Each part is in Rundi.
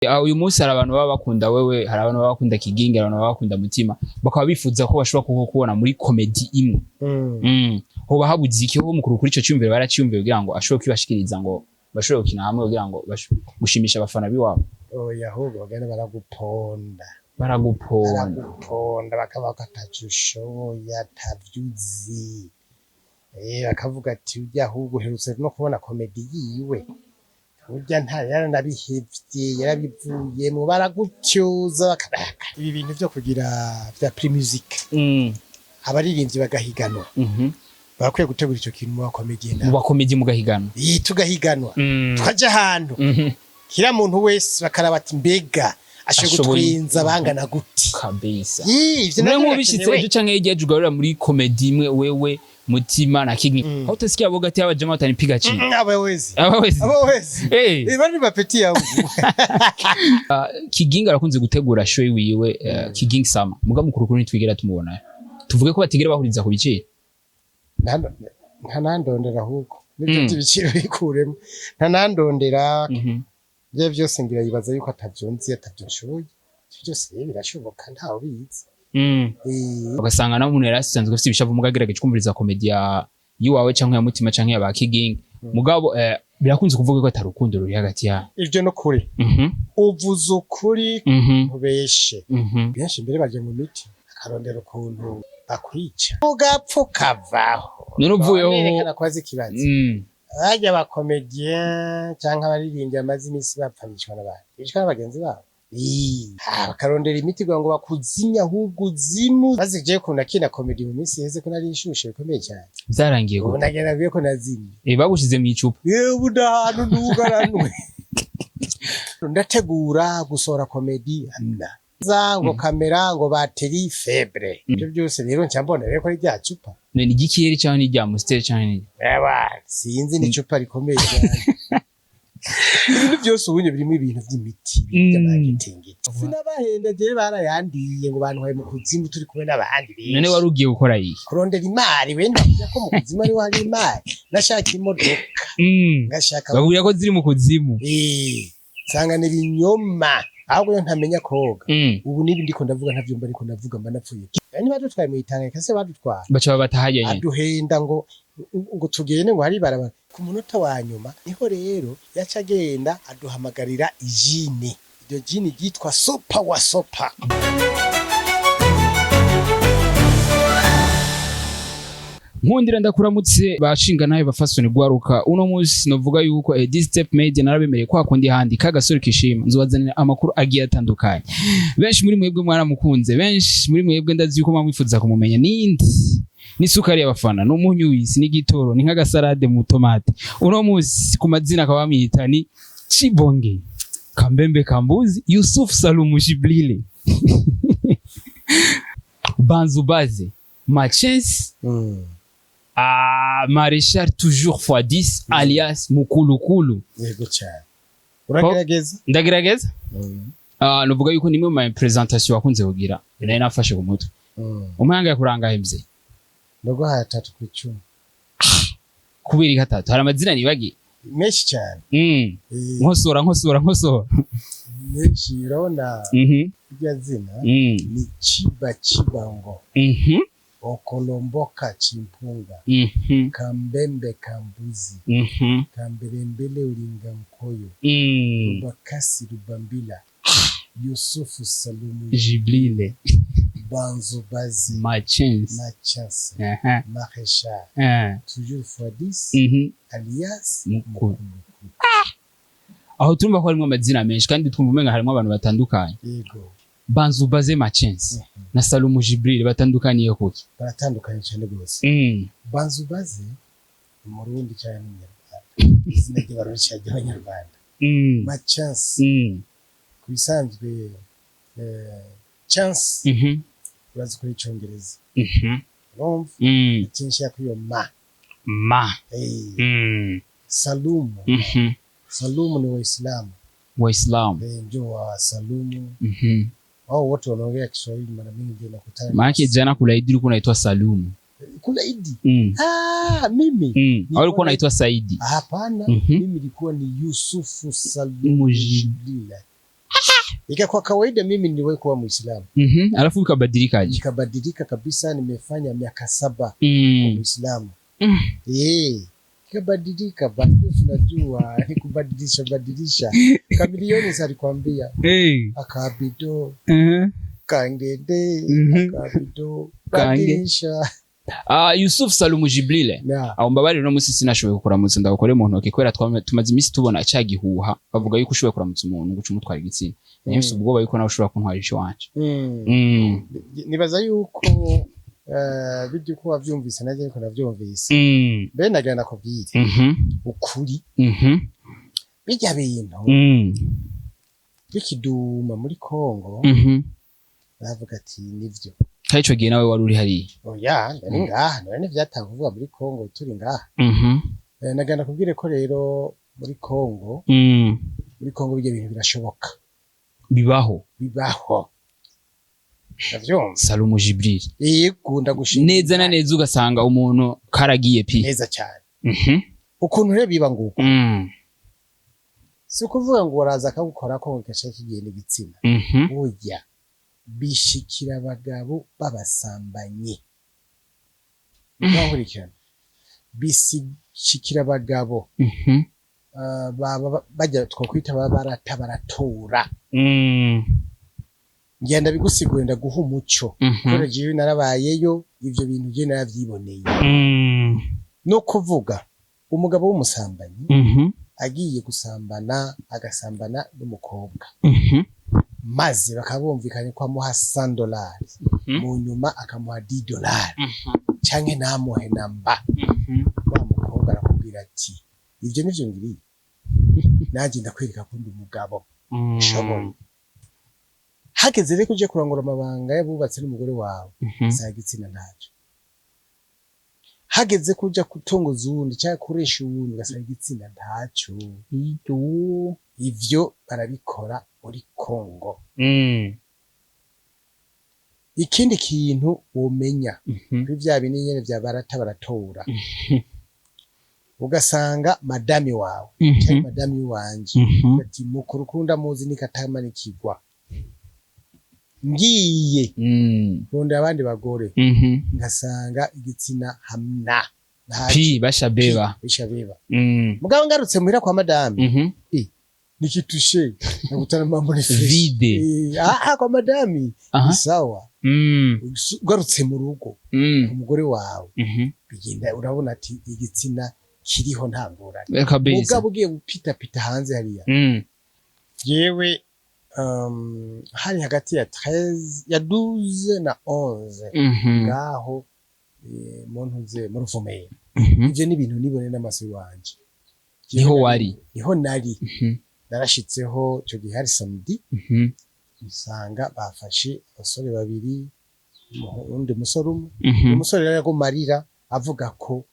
Uyu munsi hari abantu baba bakunda wewe, hari abantu baba bakunda Kigingi, hari abantu baba bakunda Mutima, bakaba bifuza ko bashobora kukubona muri comedy imwe. Hoba habuze iki? Ho mukuru kuri ico cyumviro baraciyumviye kugira ngo ashobore kwibashikiriza, ngo bashobore gukina hamwe, kugira ngo gushimisha abafana biwabo? Oya, ahubwo bagenda baraguponda. Baraguponda. Baraguponda, bakavuga ko ataco ushoboye, atavyo uzi. Bakavuga ati: "Urya ahubwo uherutse no kubona comédie yiwe, urya nta yaranabihevye, yarabivuyemwo." Baragutyuza bakabaka ibi bintu vyo kugira vya Primusic, abaririmbyi bagahiganwa. Barakwiye gutegura ico kintu mu ba comédiens. Mu ba comédiens mugahigana. Iyi tugahiganwa, tukaja ahantu, kira muntu wese bakaraba ati: "Mbega ashoboye Ashoboye. gutwenza bangana gute?" Kabisa. Ii, ivyo Mwe navyo nk'ubishitse birakenewe. ejo canke hirya ejo ugarura muri comedy imwe, wewe, Mutima na Kigingi, aho utasikia boga ati: "Aba jamaa watanipiga chini"? Abawezi. Abawezi. Abawezi. Bari ba petit yangu. Kigingi arakunze gutegura show wiwe, Kigingi Sama, muga mukuru kuri ntitwigera tumubona. Tuvuge ko batigera bahuriza ku biciro? Ntanandondera ahubwo nibyo by'ibiciro bikuremo, ntanandondera. Ibyo byose ngira yibaza yuko atavyo nzi, atavyo nshoboye. Ivyo byose rero birashoboka, ntawe ubizi. Ugasanga nawe umuntu yari asanzwe afite ibishavu, muga agerageje kumviriza comedy ya yiwawe canke ya Mutima canke ya ba Kigingi, mugabo birakunze kuvuga ko atari urukundo ruri hagati yabo. Ivyo no kuri, uvuze ukuri, ntubeshe. Benshi mbere baje mu miti, akarondera ukuntu bakwica, ugapfa ukavaho. None uvuyeho? Berekana ko azi ikibazo. Barya aba comédiens canke abaririmbyi bamaze iminsi bapfa, bicwa n'abandi, bicwa n'abagenzi babo. Bakarondera imiti kugira ngo bakuzimye, ahubwo uzimu bazije. Ko nakina comédie mu minsi iheze, ko nari nshushe bikomeye cyane. Vyarangiye Ubu gute? nagenda bwiye ko nazimye. Bagushize mu icupa? Yewe, ubu ndahantu ntugaranwe, ndategura gusohora comédie amna za ngo caméra, ngo batterie faible. Ibyo byose rero nca mbona rero ko ari rya cupa. Ni igikiyeri canke ni irya Amstel canke ni Ewa, sinzi, ni icupa rikomeye cyane. Ibintu byose ubunye birimo ibintu by'imiti, ibintu by'ama marketing. Sinabahenda jewe, barayandiye ngo bantwaye mu kuzimu turi kumwe n'abandi benshi. None wari ugiye gukora iki? Kurondera imari. Wenda kuja ko mu kuzimu ariho hari imari. Nashaka imodoka, ngashaka. Bakubwira ko ziri mu kuzimu. Nsanga ni ibinyoma. Ahubwo iyo ntamenya koga, ubu nibi ndiko ndavuga ntavyumva, ariko ndavuga mba napfuye. Niba dutwaye mu Itanganyika se, badutwara. Baca babataha nyene. Aduhenda ngo tugende, ngo hari ibarabara. Ku munota wa nyuma niho rero yaca agenda aduhamagarira ijini, iryo jini ryitwa Sopa wa Sopa. Nkundira ndakuramutse, bashinga nawe bafasoni gwaruka. Uno munsi novuga yuko this step media narabemereye kwa kundi handi kagasore kishima, nzobazanira amakuru agiye atandukanye. Benshi muri mwebwe mwaramukunze, benshi muri mwebwe ndazi yuko mwamwifuza kumumenya. Nindi n'isukari y'abafana, n'umunyu w'isi, n'igitoro, ni nk'agasarade mu tomate. Uno munsi ku mazina akaba bamwita ni Chibonge Kambembe Kambuzi Yusuf Salumu Jiblile Banzubaze Machensi, Maréchal toujours x 10, alias Mukulukulu. Yego cyane, uragerageza. Ndagerageza. Nuvuga yuko nimwe mu ma présentation wakunze kugira nari nafashe ku mutwe. Umuhanga yakuranga mvye? Ndaguhaye 3 ku 10. Kubera gatatu hari amazina nibagiye. Menshi cyane. Nkosora, nkosora, nkosora. Menshi, urabona, irya zina ni Chiba Chibango, Okolomboka Chimpunga, Kambembe Kambuzi, Kambelembele Ulinga Nkoyo, Rubakasi Rubambila, Yusufu Salumu Jiblile Banzubazi Machens Machance Maréchal toujours fois 10, alias Mukuru. Aho turumva ko harimo amazina menshi kandi twumva umenga harimo abantu batandukanye. Yego. Banzubaze Machens na Salumu Jibril batandukaniye kuki? Baratandukanye cyane rwose. Banzubaze ni Umurundi cyane n'Umunyarwanda, izina ry'Abarundi cyane ry'Abanyarwanda. Machance, ku bisanzwe chance, urazi ko ari Icyongereza, urumva, akenshi yakwiyo ma. Ma. Salumu, Salumu ni Waislamu. Waislamu. Ndio wa Salumu. Wao wote wanaongea Kiswahili, mara mingi ndio nakutana. Maana jana kula Idi ulikuwa unaitwa Salumu. Kula Idi? Mm. Ah, mimi Au ulikuwa unaitwa Saidi? Hapana. Mimi nilikuwa ni Yusufu Salumu Jibrila. Ika kwa kawaida mimi niliwahi kuwa Muislamu. Alafu ukabadilikaje? Nikabadilika kabisa, nimefanya miaka 7 Muislamu. Eh, ikabadilika basi, tunajua ni kubadilisha badilisha. Kamilioni alikwambia akabido kangende akabido Kange. badilisha. Ah, Yusuf Salumu Jibril. Na Aho mbabarire, uno musi sinashoboye kukuramutsa, ndagukore mu ntoki kubera tumaze iminsi tubona ca gihuha bavuga yuko ushoboye kuramutsa umuntu guca umutwara igitsina. Nari mfise ubwoba yuko nawe ushobora kuntwara ico wanje. Nibaza yuko bijya uko wavyumvise nanjye ariko navyumvise. Mbe nagira nakubwire ukuri, bijya bintu bikiduma muri Kongo, bavuga ati nivyo. Kandi ico gihe nawe wari uri hariya? Oya, nari ngaha. None ntivyatanga kuvuga muri Kongo turi ngaha. Nagira nakubwire ko rero muri Kongo, muri Kongo bijya bintu birashoboka. Bibaho. Bibaho, ndavyumva. Salumu Jibril. Yego, ndagushimira. Neza na neza ugasanga umuntu karagiye pi. Neza cyane. Ukuntu rero biba nguko, si ukuvuga ngo uraza akagukora ko ngo gace kigenda igitsina. Burya bishikira abagabo b'abasambanyi, nkurikirana, bishikira abagabo bajya twakwita baba barata baratora. Ngenda bigusigurira, ndaguha umuco, kubera jewe narabayeyo, ivyo bintu je naravyiboneye. No kuvuga umugabo w'umusambanyi agiye gusambana, agasambana n'umukobwa, maze bakaba bumvikanye ko amuha $100, mu nyuma akamuha $10 canke ntamuhe namba, wa mukobwa arakubwira ati ivyo nivyo ngiriye, nanjye ndakwereka ko ndi umugabo nshoboye. Hageze rero uje kurangura amabanga y'abubatse n'umugore wawe, usanga igitsina ntacyo. Hageze kuja gutongoza uwundi cyangwa kuresha uwundi, ugasanga igitsina ntacyo. Ivyo barabikora muri Kongo. Ikindi kintu womenya kuri vya bindi nyene vya barata baratora, ugasanga madami wawe cyangwa madami wanje ati mukuru kunda muzi nikatamanikirwa ngiye kurondera abandi bagore, ngasanga igitsina hamna, ntacyo. Pi bashabeba. Bishabeba. Mugabo ngarutse muhira kwa madami, nikitushe nakutana mambo ni fresh. Vide. Ah, kwa madami ni sawa. Ugarutse mu rugo, umugore wawe, bigenda urabona ati igitsina kiriho, nta ngorane. Kabisa. Mugabo ugiye gupitapita hanze hariya, yewe, hari hagati ya 13 ya 12 na 11, ngaho mu ntuze mu Ruvumera. Ivyo ni ibintu nibone n'amaso iwanje. Niho wari? Niho nari. Narashitseho icyo gihe hari samedi, nsanga bafashe abasore babiri, uwundi musore umwe. Umusore rero yaguma arira avuga ko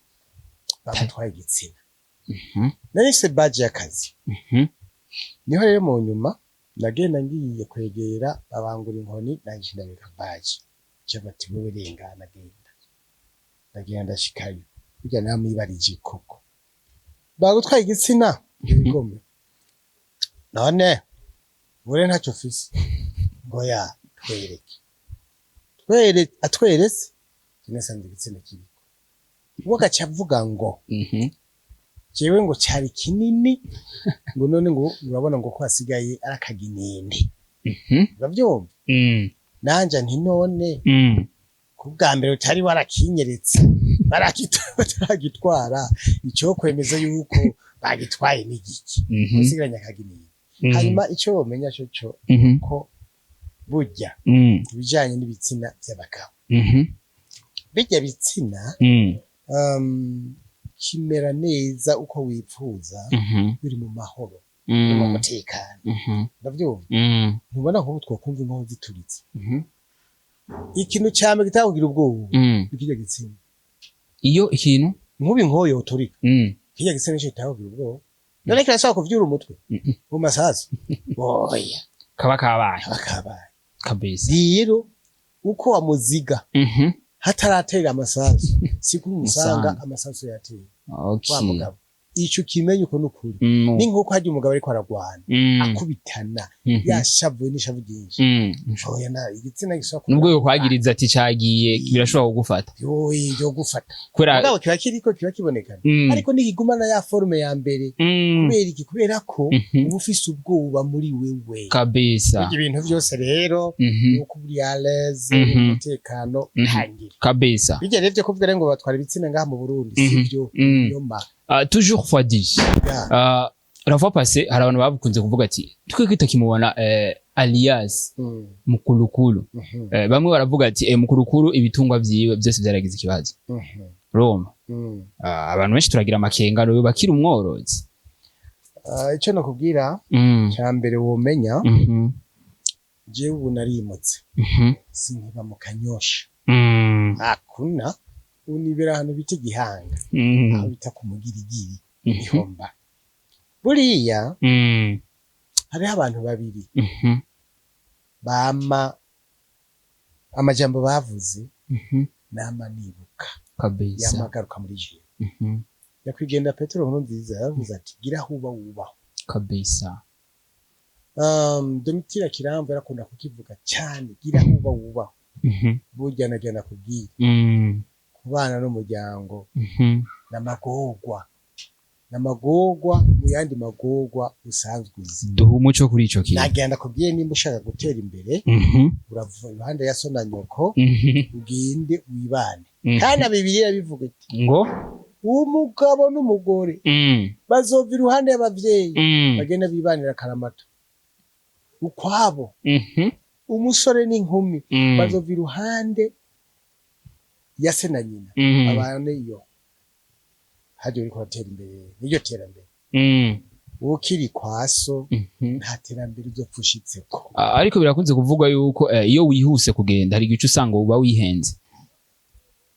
bamutwaye igitsina. Nari mfise badge y'akazi. Niho rero mu nyuma nagenda ngiye kwegera, babangura inkoni, nanje ndabika badge, nca bati wewe rengana, genda. Ndagenda, ndashikayo, burya namwibarije koko bagutwaye igitsina? Ibigome none bure ntacyo ufise? Ngo ya twereke. Atweretse, nasanze igitsina kiriko. Ubwo agaca avuga ngo jewe ngo cyari kinini, ngo none ngo urabona ngo ko hasigaye ari akaginindi. Uravyumva? Nanje nti none ku bwa mbere utari warakinyeretse bataragitwara, icyo kwemeza yuko bagitwaye n'igiki? Usigaranye akaginindi. Hanyuma icyo womenya cyo cyo ko burya ibijanye n'ibitsina by'abagabo, bijya bitsina kimera neza uko wipfuza biri mu mahoro no mu mutekano. Uravyumva? Ntubona nk'ubu twokumva inkoho zituritse, ikintu ca mbere gitakugira ubwoba ni kirya gitsina. Iyo ikintu Nk'ubu inkoho yoturika, kirya gitsina nico gitakugira ubwoba. None kirashobora kuvyura umutwe mu masasu? Oya. Kaba kabaye. Kaba kabaye. Kabisa. Rero uko wamuziga hataratera amasasu, siko umusanga Musanga. amasasu yateye wa mugabo. Ico kimenye uko nukuri. Ni nkuko harya umugabo ariko aragwana, akubitana, yashavuye n'ishavu ryinshi. Oya, na igitsina gishobora Nubwo yokwagiriza ati cagiye, birashobora kugufata. Yoyi, yo gufata. Kubera Mugabo kiba kiriko kiba kibonekana, ariko ntigigumana ya forme ya mbere. Kubera iki? Kubera ko uba ufise ubwoba muri wewe. Burya ibintu byose rero, nuko uri à l'aise, umutekano ntangire. Bijya rero byo kuvuga rero ngo batwara ibitsina ngaha mu Burundi, sivyo, nyoma. Toujours fois 10. Ya. La fois passée hari abantu bakunze kuvuga ati twe tukimubona alias Mukulukulu. Bamwe baravuga ati Mukulukulu ibitungwa vyiwe byose byaragize ikibazo. Roma. Abantu benshi turagira amakenga no bakira umworozi. Icyo nakubwira cya mbere womenya, jewe ubu narimutse, sinkiba mu Kanyosha. Hakuna unibera ahantu bita Igihanga, aho bita ku Mugirigiri, ihomba buriya. Hariho abantu babiri bama amajambo bavuze, nama nibuka, yamagaruka muri jewe. Nyakwigendera Petero Nkurunziza yaravuze ati: "Gira aho uba wubaho." Domitira Kiramvu yarakunda kukivuga cyane: "Gira aho uba wubaho." Burya nagira nakubwira, kubana n'umuryango n'amagorwa, n'amagorwa mu yandi magorwa usanzwe uzi. Duha umuco kuri ico kintu. Nagira ndakubwiye, nimba ushaka gutera imbere, urava iruhande ya so na nyoko, ugende wibane. Kandi na Bibiliya bivuga iti: Ngo "Umugabo n'umugore bazova iruhande y'abavyeyi, bagenda bibanira akaramata ukwabo." Umusore n'inkumi bazova iruhande ya se na nyina, abane iyo harya uriko uratera imbere, niryo terambere. Ukiri kwa so, nta terambere uzopfa ushitseko. Ariko birakunze kuvugwa yuko iyo wihuse kugenda hari igice usanga uba wihenze.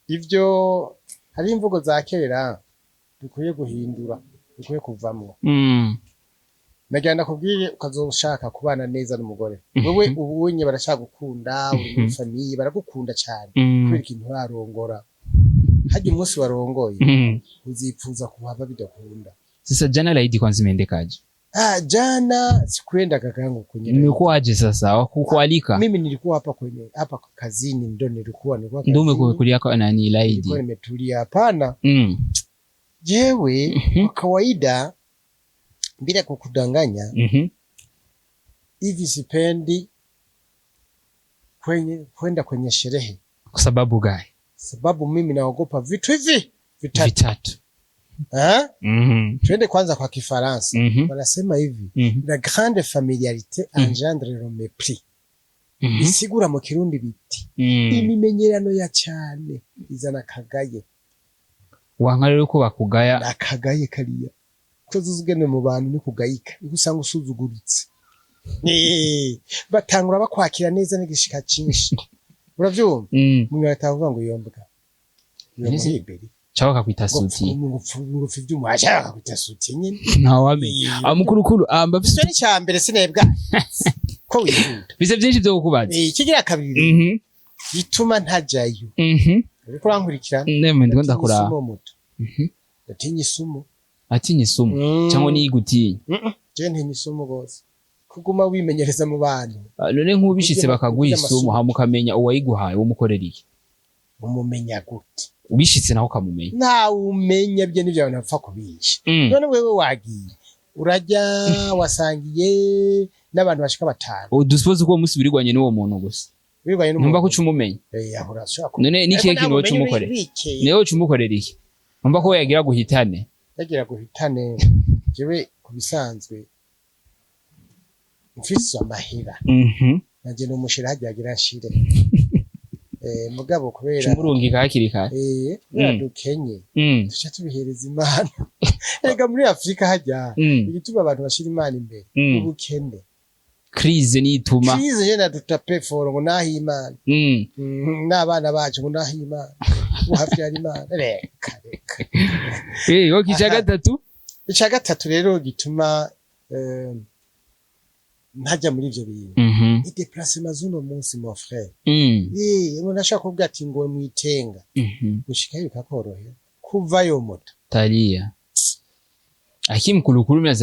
Ivyo hari imvugo za kera dukwiye guhindura, dukwiye kuvamwo. Nagira ndakubwire, ukazoshaka kubana neza n'umugore, wewe ubunye barashaka gukunda, uri muri famille baragukunda cyane, kubera ikintu urarongora. Harya umunsi warongoye, uzipfuza kuhava bidakunda. Sasa jana Laidi kwanza imeendekaje? Ah, jana sikuenda kakangu kwenye Imekuwaje sasa wakukualika? Mimi nilikuwa hapa kwenye hapa kazini, ndo nilikuwa Ndio kazini. umekulia kwa nani Laidi? Nilikuwa nimetulia, hapana. Jewe kwa kawaida, bila kukudanganya, hivi sipendi kwenye kwenda kwenye sherehe. Kwa sababu gani? Sababu mimi naogopa vitu hivi vitatu. Vitatu. Eh? Twende kwanza kwa Kifaransa. Wanasema hivi: "La grande familiarité engendre le mépris." Bisigura mu Kirundi biti: imimenyerano ya cyane izana akagaye. Wanka rero ko bakugaya. Akagaye kariya ko uzugene mu bantu ni kugayika, niko usanga usuzuguritse. Batangura bakwakira neza n'igishika cinshi, uravyumva? Umuntu atavuga ngo yombwa Nese- Cyangwa bakakwita suti. Ngo ivyuma, ashaka bakakwita suti nyine. Ntawamenya. Mukurukuru mbafise Icyo ni icya mbere, sinebwa ko wihuta. Bise byinshi byo kukubaza. Ikigira kabiri gituma ntajayo, uriko urankurikirana? Neme ndiko Ndatinya ndakuraba. isumo muto. Ndatinya isumo. Atinya isumo cyangwa niyigutinya? Je ntinya isumo gose, kuguma wimenyereza mu bantu. None nk'ubishitse Kurya bakaguha kurya isumo, amasumo. hama ukamenya uwayiguhaye, umukorera iki? Umumenya gute? Ubishitse naho ukamumenya. Ntawe umenya, byo nivyo abantu bapfa kubisha. None wewe wagiye urajya, wasangiye n'abantu bashika batanu. Dusuppose ko uwo munsi wirigwanye n'uwo muntu gusa. Wirwanye Ntumva ko n'umuntu. uca umumenya. Aho urashobora None ni ikihe Ariko kintu nawe woca umenye umukorera? wikeye. Niwe woca umukorera iki? Numva ko we yagira guhitane. Yagira guhitane, jewe ku bisanzwe mfise amahera, nanje nomushira harya yagira nshire. Mugabo kubera Cumurungika hakiri kare. Kubera dukenye, tuca tubihereza Imana. Erega muri Afurika harya, igituma abantu bashira Imana imbere, ubukene. Crise nituma. Crise je nadutape foro ngo naho Imana, n'abana bacu ngo naho Imana uhavyara Imana, reka reka. Okay, icya Aha. gatatu. Ica gatatu rero gituma ntajya muri ivyo bintu, ni déplacement z'uno munsi, mon frère. Umuntu ashaka kuvuga ati ngo mwitenga, gushikayo bikakorohera kuvayo moto. Taria. Lakini mkulukulu mimi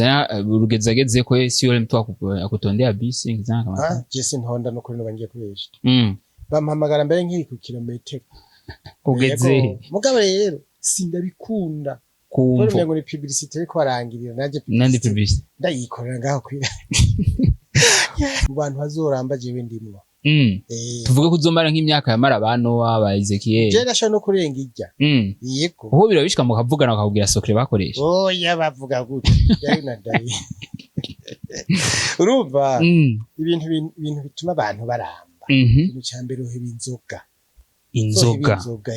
urugeza ageze ko si yule mtu akutondea bisi ngizana kama. Ah, je sintonda no kuri no bangiye kubesha. Bampamagara mbere nkiri ku kilometero. Kugeze. Yego. Mugabo rero sindabikunda. Kumvo. Kubera umengo ni publicité ariko barangirira nanje. Nandi Publicité publicity. Ndayikorera ngaho kwira. Mu bantu bazoramba jewe ndimwo. Tuvuge ko uzomara nk'imyaka yamara ba Noah, ba Ezekiel. Je ndashobora no kurenga ijya. Yego. Uho birabishika mukavugana bakakubwira secret bakoresha. Oya, bavuga gutya dayi na dayi. Urumva, ibintu bituma abantu baramba, ikintu cya mbere, uheba inzoga. Inzoga. Uzoheba inzoga.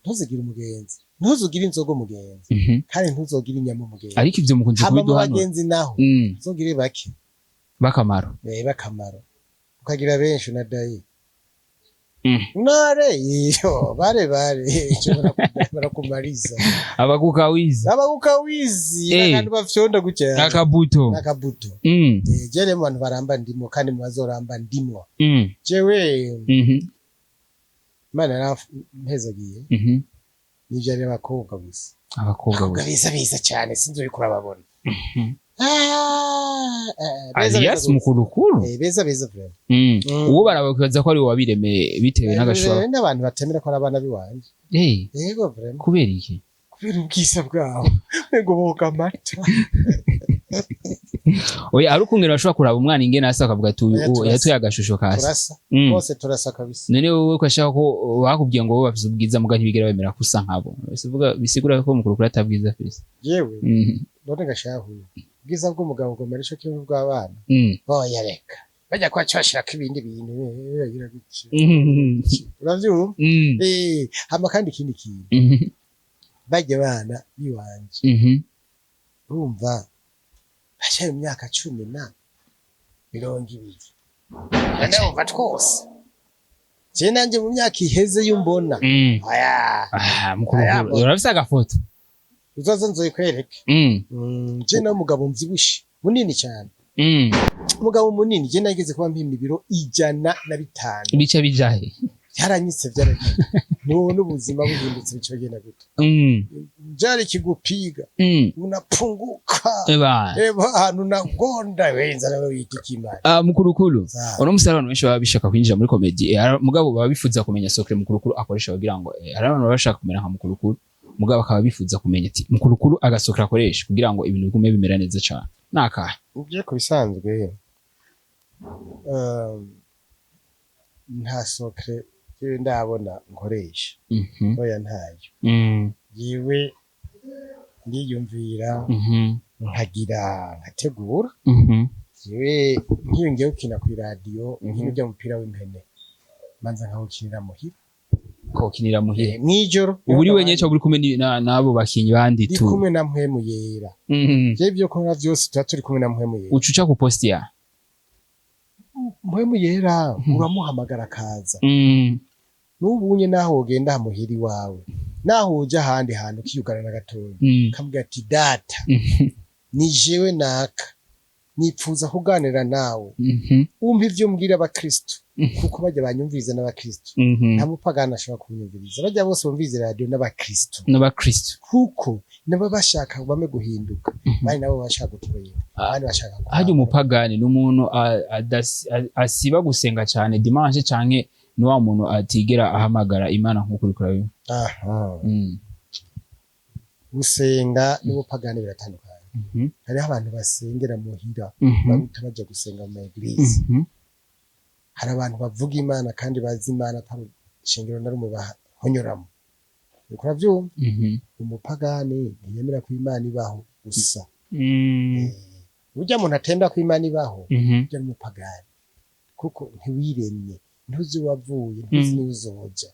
Ntuzigire umugenzi, ntuzugire inzoga umugenzi, kandi ntuzogire inyama umugenzi. Ariko ivyo mukunze Hama mu kubiduhanura. bagenzi naho, uzogire bake. Bakamaro. Bakamaro. Ukagira benshi na dayi. Nare iyo bare bare icyo barakumariza. Abagukawizi. Abagukawizi n'akantu bafyonda gutya. Akabuto. N'akabuto. Je rero mu bantu baramba ndimo, kandi mu bazoramba ndimo. Jewe Imana yarampezagiye, nivyarira abakobwa gusa. Abakobwa Abakobwa gusa. beza beza cyane, sinzi uriko urababona. Ah, beza Alias beza gusa. Mukurukuru. Beza beza vraiment. Uwo barabakwibaza ko ari wowe wabiremeye bitewe n'agashwa. N'abantu batemera ko ari abana biwanje. Yego, vraiment. Kubera iki? Kubera ubwiza bwabo, ngo boga amata. Oya, ari ukungene bashobora kuraba umwana ingene asa akavuga ati uyu Oya, turasa. yatoye agashusho kasa. Turasa. Bose turasa kabisa. None wowe ko ashaka ko bakubwiye ngo wowe bafise ubwiza muga ntibigera bemera ko usa nkabo, bisigura ko Mukurukuru atabwiza afise. Yewe, none gashahuye ubwiza bw'umugabo bwomera ico kimwe bw'abana? Oya, reka bajya kuba bashirako ibindi bintu, bagira gutya. Uravyumva? Hama kandi ikindi kintu, bajya abana biwanje, urumva bashya mu myaka 10 na 20, ndumva twose je nanje mu myaka iheze yumbona. Oya. Ah, Mukurukuru urafise agafoto? Uzaza nzoyikwereke. Je nawe umugabo mvyibushe munini cyane. Umugabo munini, je nageze kuba mpima ibiro 105. Bica bijahe? Byaranyitse, byaragiye. Nubona ubuzima buhindutse, bica bigenda gute? Njari kigupiga, unapunguka. Eba. Eba ahantu nagonda wenza nawe wita ikimana. Ah, Mukurukuru. Sawa. Uno musore, abantu benshi baba bishaka kwinjira muri comedy, mugabo baba bifuza kumenya secret Mukurukuru akoresha kugira ngo hari abantu baba bashaka kumera nka Mukurukuru, mugabo bakaba bifuza kumenya ati Mukurukuru agasecret akoresha kugira ngo ibintu bigume bimera neza cane nakahe? Uje ku bisanzwe, nta secret jewe ndabona nkoresha. Oya, ntayo. Jewe ndiyumvira, nkagira nkategura. Jewe nk'iyo ngiye gukina kw'iradiyo, nkino ujya mupira w'impene, manza nkawukinira muhira. Kokinira muhira? Mw'ijoro. Ubu uri wenyine cyangwa uri kumwe n'abo bakinyi bandi? Ndi Tu kumwe na Mpwemu Yera. Jewe ibyo kunywa vyose tuba turi kumwe na Mpwemu Yera. Uca uca ku posti ya Mpwemu Yera uramuhamagara akaza. N'ubunye naho wogenda hamuhira iwawe, naho uja ahandi hantu ukiyugana na gatoya, kamubwira ati: "Data, ni jewe naka, nipfuza kuganira nawe, umpa ivyo mbwira abakristo, kuko bajya banyumviriza n'abakristo. Nta mupagani ashobora kunyumviriza, bajya bose bumviriza radiyo n'abakristo." N'abakristo. Kuko nabo bashaka bame guhinduka, bandi nabo bashaka gutwenga, abandi bashaka Harya kwambara. Umupagani ni umuntu asiba gusenga cyane dimanche, canke ni wa muntu atigera ahamagara Imana nk'uko uriko urabibona? Aha. Gusenga n'ubupagani biratandukanye. Hariho abantu basengera muhira, baruta baja gusenga mu ma église. Hari abantu bavuga Imana kandi bazi Imana, atari ishengero na rumwe bahonyoramo. Uriko uravyumva? Umupagani ntiyemera ko Imana ibaho gusa. Burya muntu atemera ko Imana ibaho, burya n'umupagani, kuko ntiwiremye, ntuzi wavuye, ntuzi niyo uzoja.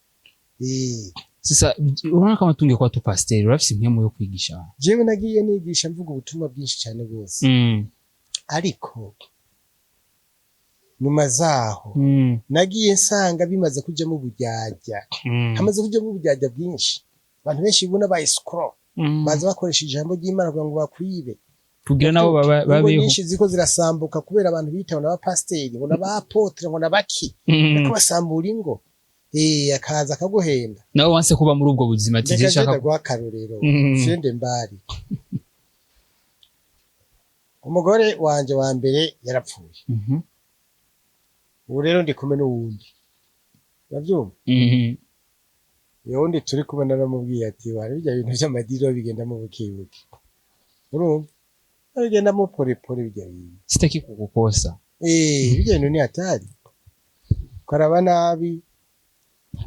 Sasa urabona ko amatungo kwa tu pasiteri urafise impwemu yo kwigisha abantu. Jewe nagiye nigisha, mvuga ubutumwa bwinshi cyane bwose, ariko nyuma zaho nagiye nsanga bimaze kujyamo uburyarya, hamaze kujyamo uburyarya bwinshi. Abantu benshi bubona ba escroc, baza bakoresha ijambo ry'Imana kugira ngo bakwibe, kugira nabo ingo babeho. nyinshi ziko zirasambuka kubera abantu bitawe n'abapasiteri, ngo n'abapotre, ngo n'abaki, ariko basambura ingo. Akaza akaguhenda. Nawe wanse kuba muri ubwo buzima ati Reka je shaka ndaguha akarorero. Fyende mbari. Umugore wanje wa mbere yarapfuye. Ubu rero ndi kumwe n'uwundi, uravyumva? Mhm. Iyo wundi turi kumwe naramubwiye ati: "Wari bijya bintu vy'amadiro bigendamo bukebuke, urumva, bigendamo porepore bijya bintu." Sitaki kukukosa. Eh, bijya bintu ni hatari, ukaraba nabi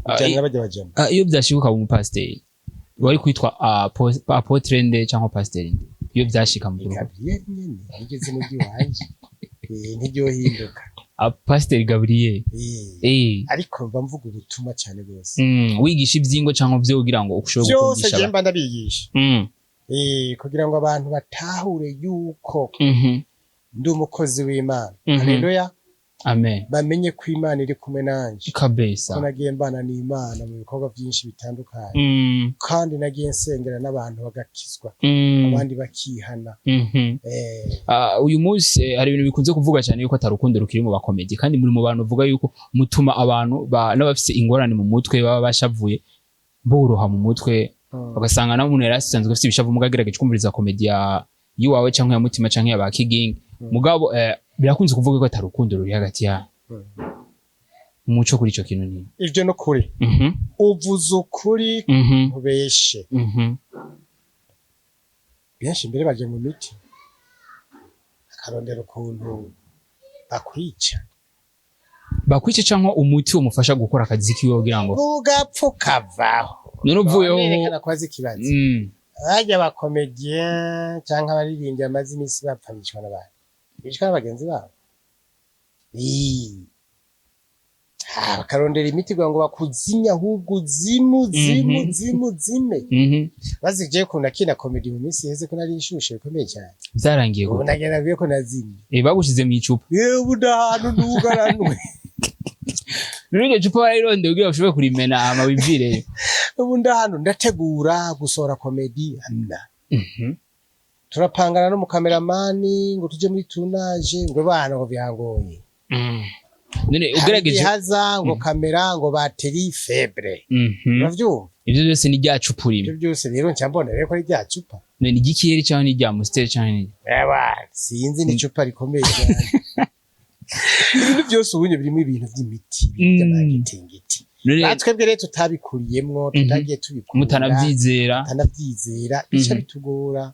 ujana n'abajya bajama. Ah, iyo vyashika ukaba umupasiteri, wari kwitwa apôtre nde cyangwa pasiteri nde iyo vyashika mu rugo? Gabriel nyene, niryo zina ry'iwanje. Eh, ntiryohinduka. Ah, pasiteri Gabriel. Eh, ariko mba mvuga ubutumwa cyane rwose. Wigisha ivyingo cyangwa vyo kugira ngo ushobore Byose. gukundisha Je mba ndabigisha kugira ngo abantu batahure yuko ndi umukozi w'Imana. Haleluya. Amen. Bamenye ko Imana iri kumwe nanje, ko nagiye mbana n'Imana mu bikorwa byinshi bitandukanye, kandi nagiye nsengera n'abantu bagakizwa, abandi bakihana. Ah, uyu munsi hari ibintu bikunze kuvuga cyane yuko atarukundo rukiri mu bakomedi, kandi muri mu bantu uvuga yuko mutuma abantu n'abafise ingorane mu mutwe baba bashavuye boroha mu mutwe, ugasanga nawe umuntu yari asanzwe afise ibishavu, mugabo agerageje kumviriza komedi ya yiwawe canke ya Mutima canke ya ba Kigingi, mugabo birakunze kuvuga ko atarukundo ruri hagati ya umuco kuri ico kintu ni Ivyo no kuri, uvuze ukuri, ntubeshe. Benshi mbere baje mu miti, akarondera ukuntu bakwica. Bakwice canke umuti umufasha gukora akazi kiwe kugira ngo Ugapfa ukavaho. None uvuyeho? Berekana ko azi ikibazo. Barya aba comédien canke abaririmbyi bamaze iminsi bapfa bicwa n'abantu, bicwa n'abagenzi babo. Ii. Ah, bakarondera imiti kugira ngo bakuzimye, ahubwo uzimu zimu zimu zime. Bazije ko nakina comedy mu minsi iheze, ko nari nshushe bikomeye cyane. Vyarangiye Ubu gute? nagenda nabwiye ko nazimye. Eh, bagushize mu icupa? Yewe, ubu ndahantu nugaranwe. Rero iryo cupa barayirondeye kugira bashobore kurimena hama wivireyo? Ubu ndahantu ndategura gusohora comedy amna, turapangana n'umukameramani ngo tuje muri tournage, ngo bana ngo byangoye. None ugerageje haza ngo kamera ngo batterie faible. Uravyumva? Ivyo byose ni rya cupa Ibyo rimwe? byose rero nca mbona rero ko ari rya cupa. None ni igikiyeri canke ni rya Amstel canke ni Ewa, sinzi, ni icupa rikomeye cyane. Ibintu byose ubunye birimo ibintu by'imiti, ibintu by'amagitingiti. None Natwebwe rero tutabikuriyemwo, tutagiye tubikura, mutanavyizera. Tutanavyizera, bica bitugora.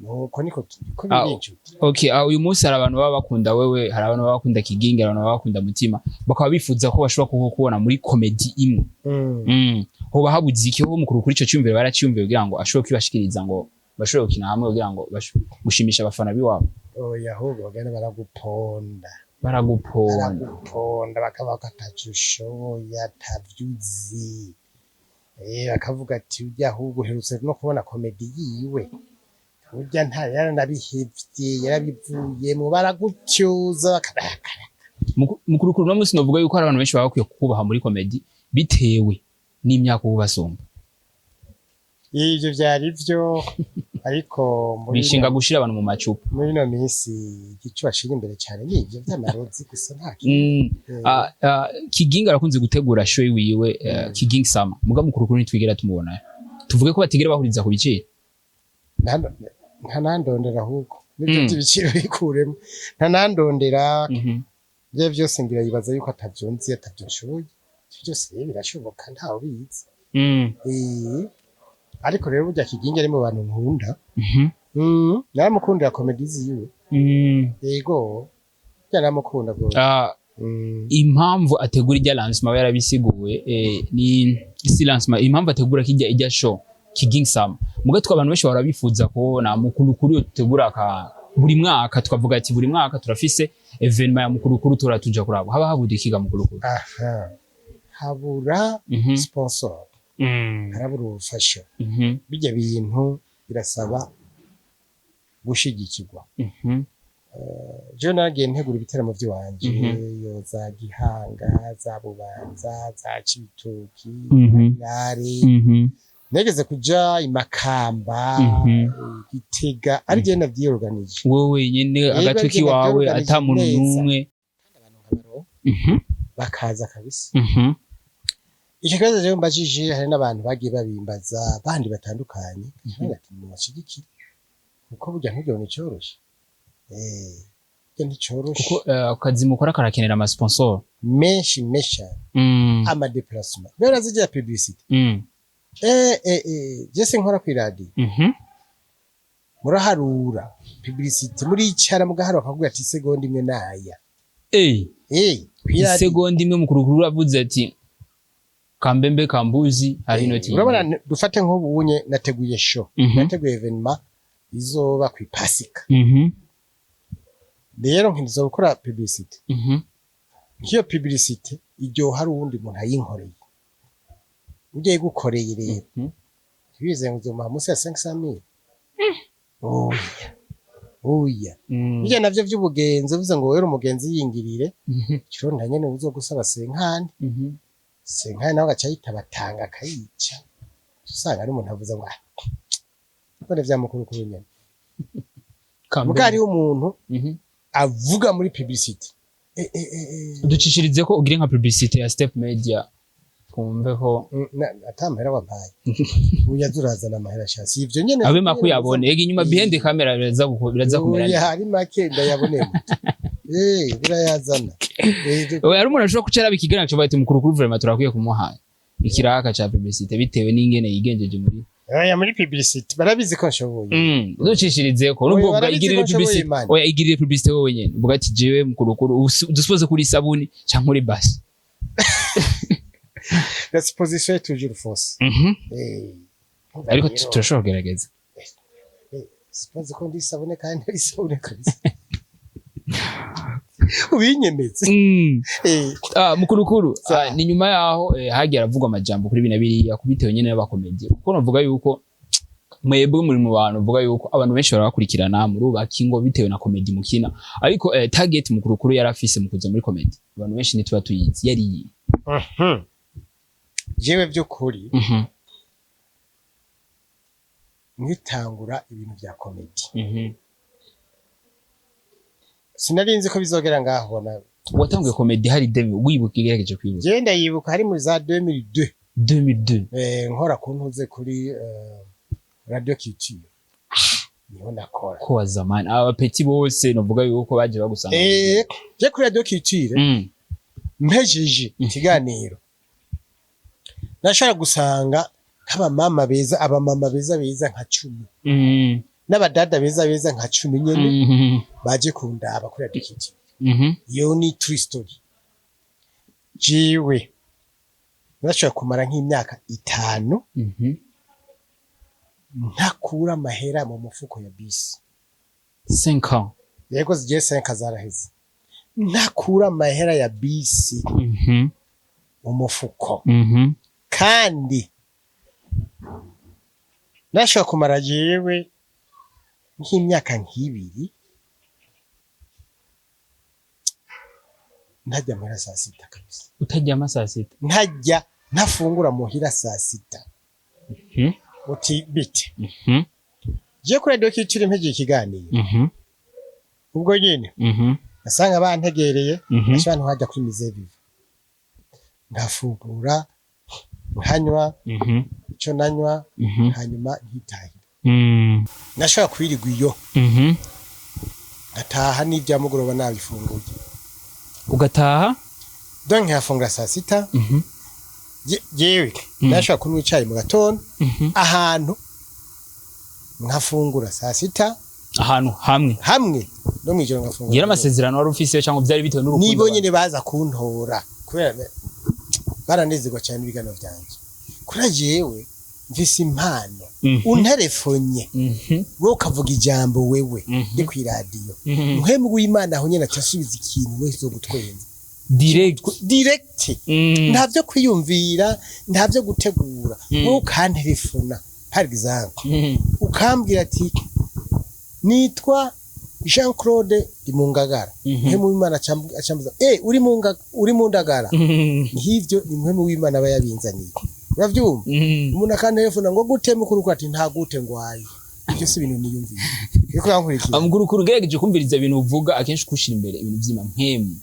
Nuko niko ko biri, inshuti. Okay, uyu munsi hari abantu baba bakunda wewe, hari abantu baba bakunda Kigingi, hari abantu baba bakunda Mutima, bakaba bifuza ko bashobora kukubona muri komedi imwe. Hoba habuze iki? Ho mukuru kuri ico cyumviro baraciyumviye kugira ngo ashobore kwibashikiriza, ngo bashobore gukina hamwe kugira ngo gushimisha abafana biwabo? Oya, ahubwo bagenda baraguponda. Baraguponda. Baraguponda, bakaba ko ataco ushoboye, atavyuzi. Eh, bakavuga ati: "Urya ahubwo uherutse no kubona komedi yiwe, urya nta yaranabihevye, yarabivuyemwo." Baragutyuza bakarakara. Mukuru kuri uno munsi novuga yuko hari abantu benshi baba bakwiye kukubaha muri komedi bitewe n'imyaka uba ubasumba. Ivyo vyari vyo, ariko muri Bishinga gushira abantu mu macupa. Muri ino minsi igico bashira imbere cyane ni ivyo vy'amarozi gusa, nta kindi. Ah, ah, Kigingi arakunze gutegura show wiwe, Kigingi Sama, muga mukuru kuri ntitwigera tumubona. Tuvuge ko batigera bahuriza ku biciro? Ntanandondera ahubwo nibyo by'ibiciro bikuremo, ntanandondera. Ibyo byose ngira yibaza yuko atavyo nzi, atavyo nshoboye. Ivyo byose rero birashoboka, ntawe ubizi. Eh, ariko rero burya Kigingi ari mu bantu nkunda. Naramukundira komedi ziwe. Yego, burya naramukunda rwose. Ah, impamvu ategura ijya lancement aba yarabisiguye, ni si lancement, impamvu ategura kijya ijya show Kigingi Sama, muga twe abantu benshi bahora bifuza kubona mukuru kuri tegura ka buri mwaka, tukavuga ati buri mwaka turafise événement ya mukuru kuri, tura tuja kuraba haba habura ikiga mukuru kuri. Aha habura sponsor, harabura ubufasha. Bijya bintu birasaba gushigikirwa. Jewe naragiye ntegura ibiteramo vy'iwanje, yo za Gihanga, za Bubanza, za Cibitoki, Irare. Nageze kuja i Makamba, Gitega, ari je navyiyoruganije. Wowe wenyene? Yego, Agatwe ari je kiwawe navyiyoruganije ata muntu neza. n'umwe? Abantu nk'abaro bakaza kabisa. Icyo kibazo rero mbajije, hari n'abantu bagiye babimbaza bandi batandukanye, mm ati mubashigikire, kuko burya ntugire ngo nicoroshe. Ibyo nticoroshe. Kuko akazi mukora karakenera ama sponsor Menshi menshi cyane. Ama déplacement rero azijya publicité. Je sinkora kw'iradiyo. Muraharura publicité, muricara mugaharura, bakavuga ati isegonda imwe naya. Kw'iradiyo. Isegonda imwe, mukuru uravuze ati kambembe kambuzi hari inoti. Urabona, dufate nk'ubu unye nateguye show, nateguye événement izoba kw'Ipasika. Rero nkiza gukora publicité. Nk'iyo publicité iryoha hari uwundi muntu ayinkoreye, ugiye gukoreye rero, ntibize ngo uzomuha munsi ya 500 mille. Oya, oya. Bijya navyo vy'ubugenzi, uvuze ngo wera umugenzi yingirire, kironda nyene uzogusaba cinquante, cinquante nawe agaca yitaba atanga akayica, usanga ari umuntu avuze ngo ah, none vya mukuru kuri nyene. Kambembe. Muga hariho umuntu avuga muri publicité. Ducishirize ko ugire nka publicité ya Step Media, twumve ko Ata mahera wampaye, uyaza urazana amahera sha, si ivyo nyene. Abe makuyabone ega inyuma behind the camera biraza kumera Oya, neza. hari make ndayabonemo, birayazana. Oya, hari umuntu ashobora kucara ikiganiro cyo bati mukuru kuri vraiment turakwiye kumuha ikiraka ca publicité bitewe n'ingene yigenjeje muri Oya, muri publicité barabizi ko nshoboye. Ducishirize ko Oya, nubwo barabizi igirire ko nshoboye, publicité. man. Oya, igirire publicité wowe nyene, uvuga ati jewe mukuru kuri dusuppose kuri isabuni canke uri basi. La supposition est toujours fausse. Ariko turashobora kugerageza. Suppose ko ndi isabune kandi ari isabune kabisa, ubinyemeze. Ah, mukurukuru, ni nyuma yaho hagiye aravugwa amajambo kuri bina biriya kubitewe nyene n'abakomedi, kuko navuga yuko mwebwe muri mu bantu uvuga yuko abantu benshi barabakurikirana murubaka ingo bitewe na komedi mukina, ariko target mukurukuru yari afise mu kuza muri komedi abantu benshi ntituba tuyizi yari iyi. Jewe by'ukuri nkitangura ibintu bya komedi, sinari nzi ko bizogera ngaho na. Watanguye komedi hari demi wibuka, igerageje kwibuka? Jewe ndayibuka hari muri za 2002. 2002. Nkora ku ntuze kuri Radio Culture, niho nakora. Ko wa zamani aba petits bose novuga yuko baje bagusanga. Je kuri Radio Culture, mpejeje ikiganiro nashobora gusanga nk'abamama beza, abamama beza beza nka 10, n'abadada beza beza nka 10 nyene, baje kundaba kuri Radio Culture. Iyo ni true story. Jewe nashobora kumara nk'imyaka 5 ntakura amahera mu mufuko ya bisi. 5 ans? Yego, zigiye 5 zaraheze ntakura amahera ya bisi mu mufuko. Kandi nashobora kumara jewe nk'imyaka nk'ibiri ntajya muhira saa sita kabisa. Utaryama saa sita? Ntajya, ntafungura muhira saa sita. Uti bite? Je kuri Radio Culture mpegeye ikiganiro, ubwo nyine nasanga bantegereye, nashobora ntuhajya kuri Musée Vivant, nkafungura, nkanywa icyo nanywa, hanyuma nkitahira. Nashobora kwirirwa iyo, ngataha n'ibya mugoroba nabifunguye. Ugataha? Donc nkafungura saa sita. Jewe nashobora kunywa icayi mu gatondo, ahantu nkafungura saa sita. Ahantu hamwe? Hamwe, no mwijoro ngafungura. Yari amasezerano wari ufise cyangwa byari bitewe n'urukundo? Nibo nyine baza kuntora kubera baranezerwa cyane ibiganiro vyanje. Kuri jewe mfise impano. Unterefonye, wowe ukavuga ijambo wewe, ndi kw'iradiyo, muhemu w'Imana aho nyene acasubiza ikintu wese gutwenza. Direct? Direct. Nta vyo kwiyumvira, nta vyo gutegura. Wowe ukantelefona par exemple, ukambwira ati nitwa Jean Claude ndi mu Ngagara, muhemu w'Imana acambuza uri mu Ndagara. Nk'ivyo ni muhemu w'Imana aba yabinzaniye, uravyumva? Umuntu akantelefona ngo gute mukuru, ati nta gute ngwaye, ivyo si ibintu niyumviye, uriko urankurikira? Mukuru, ugerageje kumviriza ibintu uvuga akenshi kushira imbere ibintu vy'imamhemu.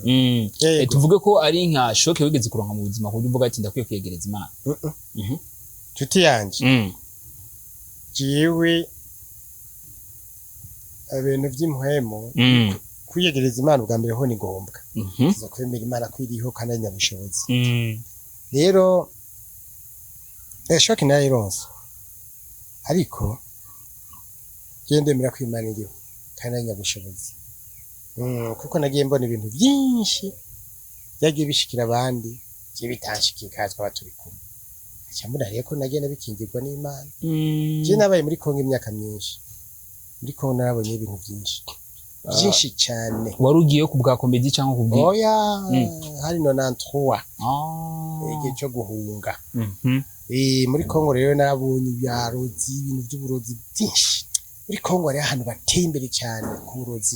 Yego. Tuvuge ko ari nka choc wigeze kuronka mu buzima ku buryo uvuga ati ndakwiye kwiyegereza Imana? Nshuti yanje, jewe Ibintu vy'impwemu, kwiyegereza Imana ubwa mbere ho ni ngombwa. Tuza kwemera Imana ko iriho kandi ari nyabushobozi. Rero choc narayironse, ariko jewe ndemera ko Imana iriho kandi ari nyabushobozi, kuko nagiye mbona ibintu vyinshi vyagiye bishikira abandi, je bitanshikiye, kandi twaba turi kumwe. Nkaca mbona rero ko nagiye nabikingirwa n'Imana. Je nabaye muri Kongo imyaka myinshi. Muri Kongo narabonye ibintu vyinshi vyinshi cane. Wari ugiye ku bwa comédie cyangwa ku bwi? Oya, hari 93, igihe cyo guhunga. Muri Kongo rero narabonye ibyarozi, ibintu by'uburozi byinshi. Muri Kongo hariho ahantu bateye imbere cyane ku burozi,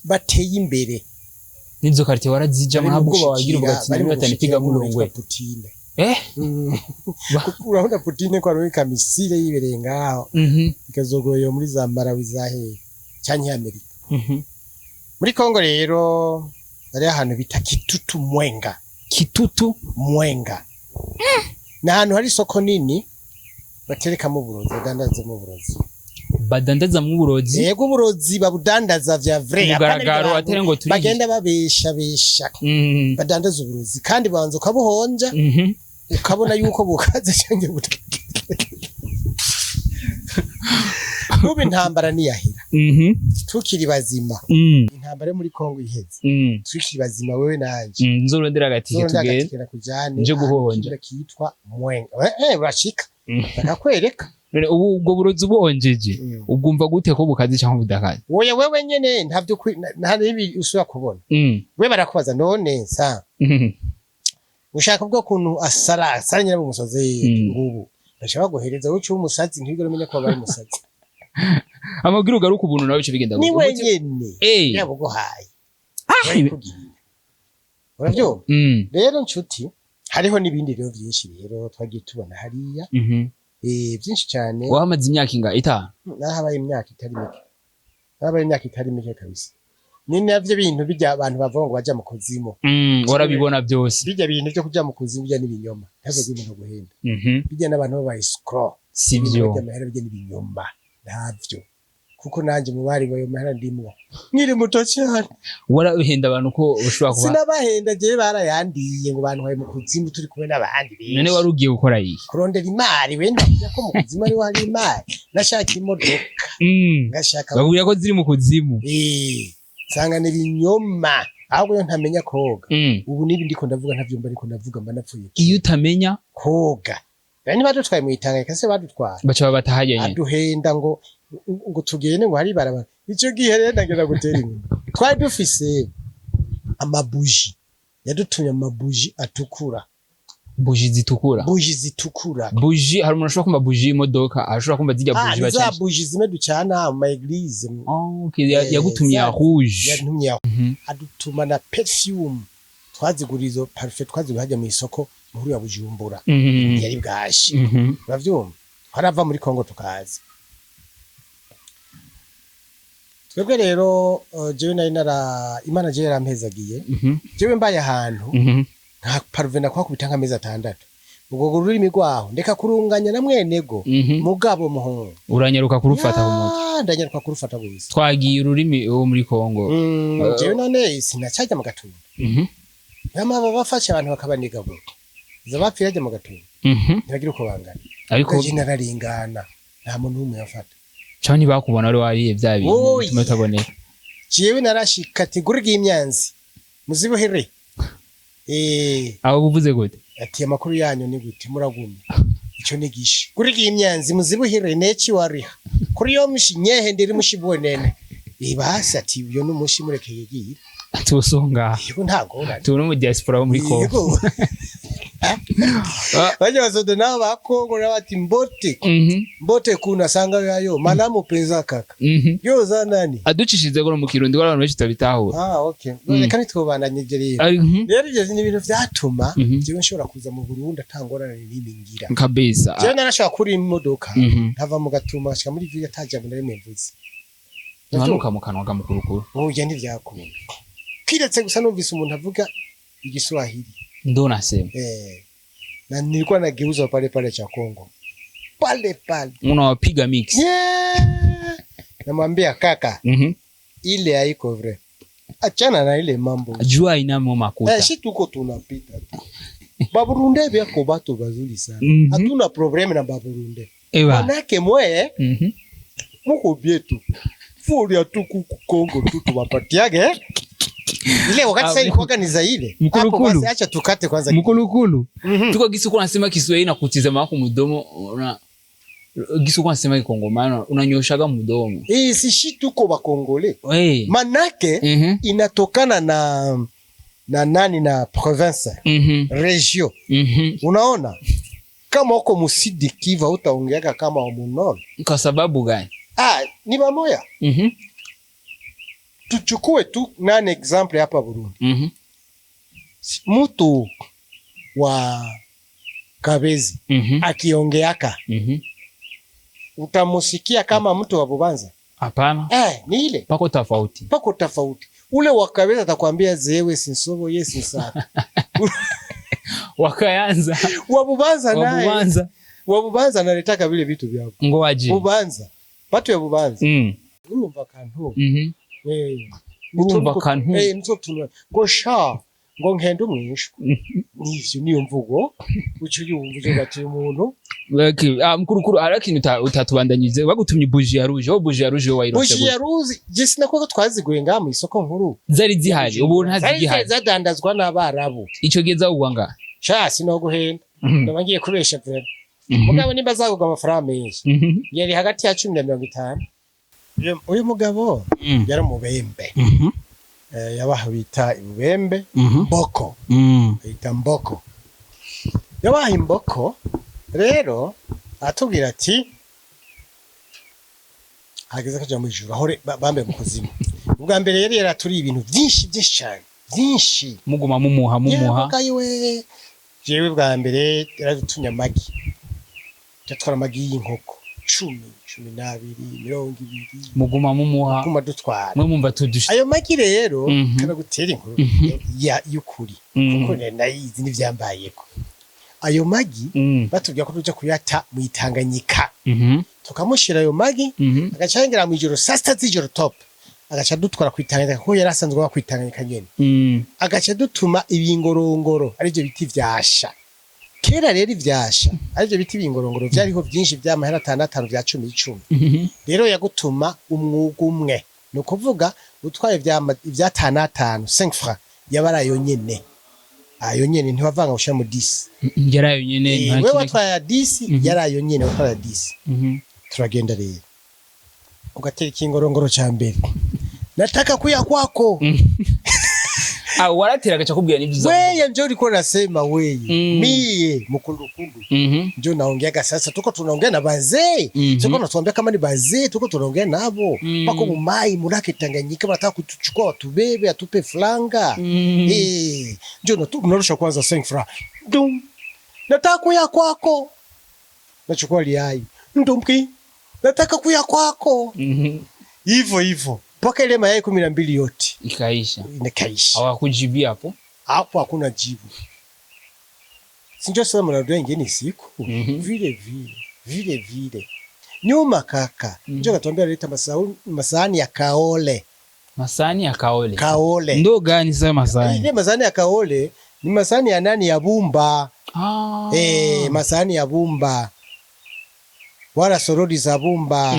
bateye imbere. N'izo quartier warazijamo? Bari mu Ntabwo wagira uvuga ati bari mu nari batani piga gushikira umuntu murongwe. witwa Putine. Kuko urabona Putine ko arubika missile yibereye ngaho, ikazogoye muri za Malawi, za hehe, canke Amerika. Muri Kongo rero hariho ahantu bita Kitutu Mwenga. Kitutu? Mwenga ni ahantu hari isoko nini baterekamo uburozi, badandazamo uburozi. Badandazamwo uburozi? Yego, uburozi babudandaza vya vrai. Mugaragaro, Apana atari ngo turi bagenda babesha besha. Badandaza uburozi kandi banza ukabuhonja, ukabona yuko bukaze canke budakaze. Nubu intambara niyahera, tukiri bazima, intambara yo muri Kongo iheze, tukiri bazima wewe nanje, Nzorondera agatike Nzorondera tugende. agatike nakujane Nje ahantu guhonja. kimwe kitwa Mwenga. Urashika bakakwereka. None ubu ubwo burozi ubonjeje, ubwumva gute ko bukaze cyangwa budakaze? Oya, wewe nyene ntavyo nta n'ibi usubira kubona. We barakubaza none sa ushaka ubwo kuntu asara asara nyine umusazi, ngubu bashaka guhereza uca umusazi, ntibigere umenya ko wabaye umusazi. Amabwira ugaruka ubuntu nawe bice bigenda Ni gute? wenyene yabuguhaye, barikugirira, uravyumva? Rero nshuti, hariho n'ibindi rero vyinshi rero twagiye tubona hariya, byinshi cyane. Wahamaze imyaka inga 5? Narahabaye imyaka itari mike, narahabaye imyaka itari mike kabisa. Ni navyo bintu bijya abantu bavuga ngo baja mu kuzimu. Warabibona byose. Bijya bintu byo kuja mu kuzimu bijya n'ibinyoma, ntabwo umuntu guhenda. Bijya n'abantu babaye escroc. Sivyo? Bijya amahera, bijya n'ibinyoma, ntavyo, kuko nanjye mu bari bayo mahera ndimwo nkiri muto cyane. Warahenda abantu ko ushobora kuba? Sinabahenda jewe, barayandiye ngo bantwaye mu kuzimu turi kumwe n'abandi None benshi. wari ugiye gukora iki? Kurondera imari. We ndavuga ko mu kuzimu ariho hari imari. Nashaka imodoka, ngashaka. Bakubwira ko ziri mu kuzimu. Nsanga ni ibinyoma. Ahubwo iyo ntamenya koga, ubu nibi ndiko ndavuga ntavyumva, ariko ndavuga mba napfuye. Iyo utamenya? Koga. Rero ntibadutwaye mu Itanganyika se? Badutwara Baca babata hajya nyene. aduhenda ngo tugende ngo hari ibarabara. Ico gihe rero ndagenda gutera inkuru, twari dufise amabuji, yadutumye amabuji atukura. Buji zitukura? Buji zitukura. Buji, hari umuntu ashobora kumva buji y'imodoka, ashobora kumva zirya buji Ni za bacanisha. buji zimwe ducana mu ma église. Oh, okay. Yagutumye ya rouge? Yantumye ya adutuma na perfume, twazigura izo parfum, twazigura hajya mu isoko nkuru ya Bujumbura. Yari bwashi. Uravyumva, twarava muri Kongo tukaza twebwe rero, jewe nari nara Imana jewe yarampezagiye. Jewe mbaye ahantu nka parvena kwakubita nk'amezi 6, ubwo rurimi rwaho ndeka kurunganya na mwenego. Mugabo muhungu, Uranyaruka kurufata ku mutwe? Ya, ndanyaruka kurufata gusa. Twagiye ururimi wo muri Kongo. Jewe none sinacajya mu Gatumba? Nyama bafashe abantu bakabanigagura, izo bapfira hajya mu Gatumba, ntibagira uko bangana. Ariko Jewe nararingana, nta muntu n'umwe yafata. Cyangwa ntibakubona, wari wariye bya bintu Oya. bituma utaboneka? Jewe narashika ati gurga imyanzi muzibohere. Abo buvuze gute? Ati amakuru yanyu ni gute, muragumye? Ico ni gishe gurga imyanzi muzibohere neki wariha kuri yo mushi nyehe ndiri mushibonene ibasi. Ati uyo n'umushi mureke yigira. Tubusonga. Yego, nta ngorane. Tubone mu diaspora wo muri Kongo. Yego. Bajya basoda nabo ba Kongo nabo ati mbote, mbote kuna sanga yayo malamu peza kaka, yoza nani. Aducishije ngo mu Kirundi ko abantu benshi tutabitahura. Ah, okay. Reka ntitwobandanye ivyo rero. Rero ivyo ni ibintu vyatuma jewe nshobora kuza mu Burundi atangorane n'imwe ngira. Jewe narashobora kuri imodoka, nkava mu Gatumba ngashika muri ville ata jambo na rimwe mvuze. Ntihanuka mu kanwa gamukurukuru? Oya, ntivyakunda, kiretse gusa numvise umuntu avuga Igiswahili. Ndo nasema. Na nilikuwa nageuza pale pale cha Kongo pale pale. Unawapiga mix. Yeah! Namwambia kaka, ile haiko vrai, achana na ile mambo. Jua inamo makuta. Eh, shi tuko tunapita tu. Baburunde byako batu bazuri sana. Hatuna problème na Baburunde. Ewa. Manake mwe muko bietu furia tu kuku Kongo tu tubapatiage ile wakati Ah, sasa ilikuwa ni za ile. Mkulukulu. Hapo basi acha tukate kwanza. Mkulukulu. Tuko gisi uko unasema Kiswahili na kutizama wako mdomo, una gisi uko unasema Kikongomano unanyoshaga mdomo. Eh, si shi tuko bakongole. Eh. Manake inatokana na nani, na province, region. Unaona? Kama uko mu Sud Kivu utaongeaka kama wa mu Nord. Kwa sababu gani? Ah, ni bamoya. Tuchukue tu nani exemple hapa Burundi. Mtu wa Kabezi akiongeaka utamusikia kama mtu wa Bubanza? Hapana. Eh, ni ile. Pako tofauti. Pako tofauti. Ule wa Kabezi atakwambia zewe sinsobo ye sinsaka. Wakaanza. Wa Bubanza naye. Wabubanza. Wa Bubanza analetaka vile vitu vyao. Ngoaje. Bubanza. Batu ya Bubanza. Urumva kantu. Eh. Urumva kantu. Eh, nzo tunwa. Ngo sha ngo nkende umwishwa. Nivyo niyo mvugo. Uco yumva ujo gati umuntu. Okay. Ah, mkurukuru hari ikintu utatubandanyije bagutumye bougie ya rouge, wowe bougie ya rouge wowe wayirose Bougie gute? ya rouge je sinako twaziguye ngaha mu isoko nkuru. Zari zihari ubu ntazigihari? Zari zadandazwa n'abarabu. Ico gihe zawugwa ngaha? Sha sinoguhenda. Ndaba ngiye kubesha vraiment. Mugabo nimba zagurwa amafaranga menshi. Yari hagati ya 10 na 50. Uyu mugabo yari umubembe. Eh, yabaha bita ibubembe mboko. Bita mboko. Yabaha imboko rero atubwira ati hageze kuja mu ijuru aho bambe mu kuzimu. Ubwa mbere yari yaraturiye ibintu byinshi byinshi cyane byinshi. Muguma mumuha mumuha. Yewe we, jewe bwa mbere yaradutumye amagi, yatwara amagi y'inkoko 10, 12, 20. Muguma mumuha. Guma dutwara. Mwe mumva tudushe. Ayo magi rero kana gutera inkuru ya y'ukuri kuko nayizi n'ivyambayeko ayo magi. Batubwira ko tuja kuyata mu Itanganyika, tukamushira ayo magi, agaca yongera mu ijoro saa 6 z'ijoro top, agaca dutwara ku Itanganyika kuko yari asanzwe aba ku Itanganyika nyene. Agaca dutuma ibingorongoro, arivyo biti vyasha kera. Rero ivyasha arivyo biti ibingorongoro vyariho vyinshi vy'amahera atanu atanu, vya cumi icumi. Rero yagutuma umwuga umwe, ni ukuvuga utwaye ivy'atanu atanu, 5 francs, yaba ari ayo nyene, ayo nyene ntiwavanga gushira mu 10. Yari ayo nyene nta wewe kindi- watwaye ya 10, yari ayo nyene watwaye ya 10. Turagenda rero, ugatera ikingorongoro ca mbere, nataka kuya kwako. Ah, waratera agaca akubwira n'ibyo uzavuga. Weye njo ulikuwa nasema weye, mie mkundukundu njo naongeaga. Sasa tuko tunaongea na bazee, tuko natuambia kama ni bazee, tuko tunaongea nabo, pako mumai mulake Tanganyika, wanataka kutuchukua watubebe atupe flanga. Eh, njo narusha kwanza 5 francs, dum, nataka kuya kwako, nachukua liai ndumki, nataka kuya kwako. Hivyo hivyo mpaka ile mayai 12 yote Ikaisha. Inakaisha. Hawakujibia hapo? Hapo hakuna jibu, sinjo sasa mnarudia ingine siku, vile vile vile vile nyuma kaka, njo katuambia leta masahani ya kaole. Masani ya kaole? Kaole. Ndo gani sasa masani? Ile masahani ya kaole ni masahani ya nani, ya bumba. Ah. Eh, masahani ya bumba wala sorodi za bumba.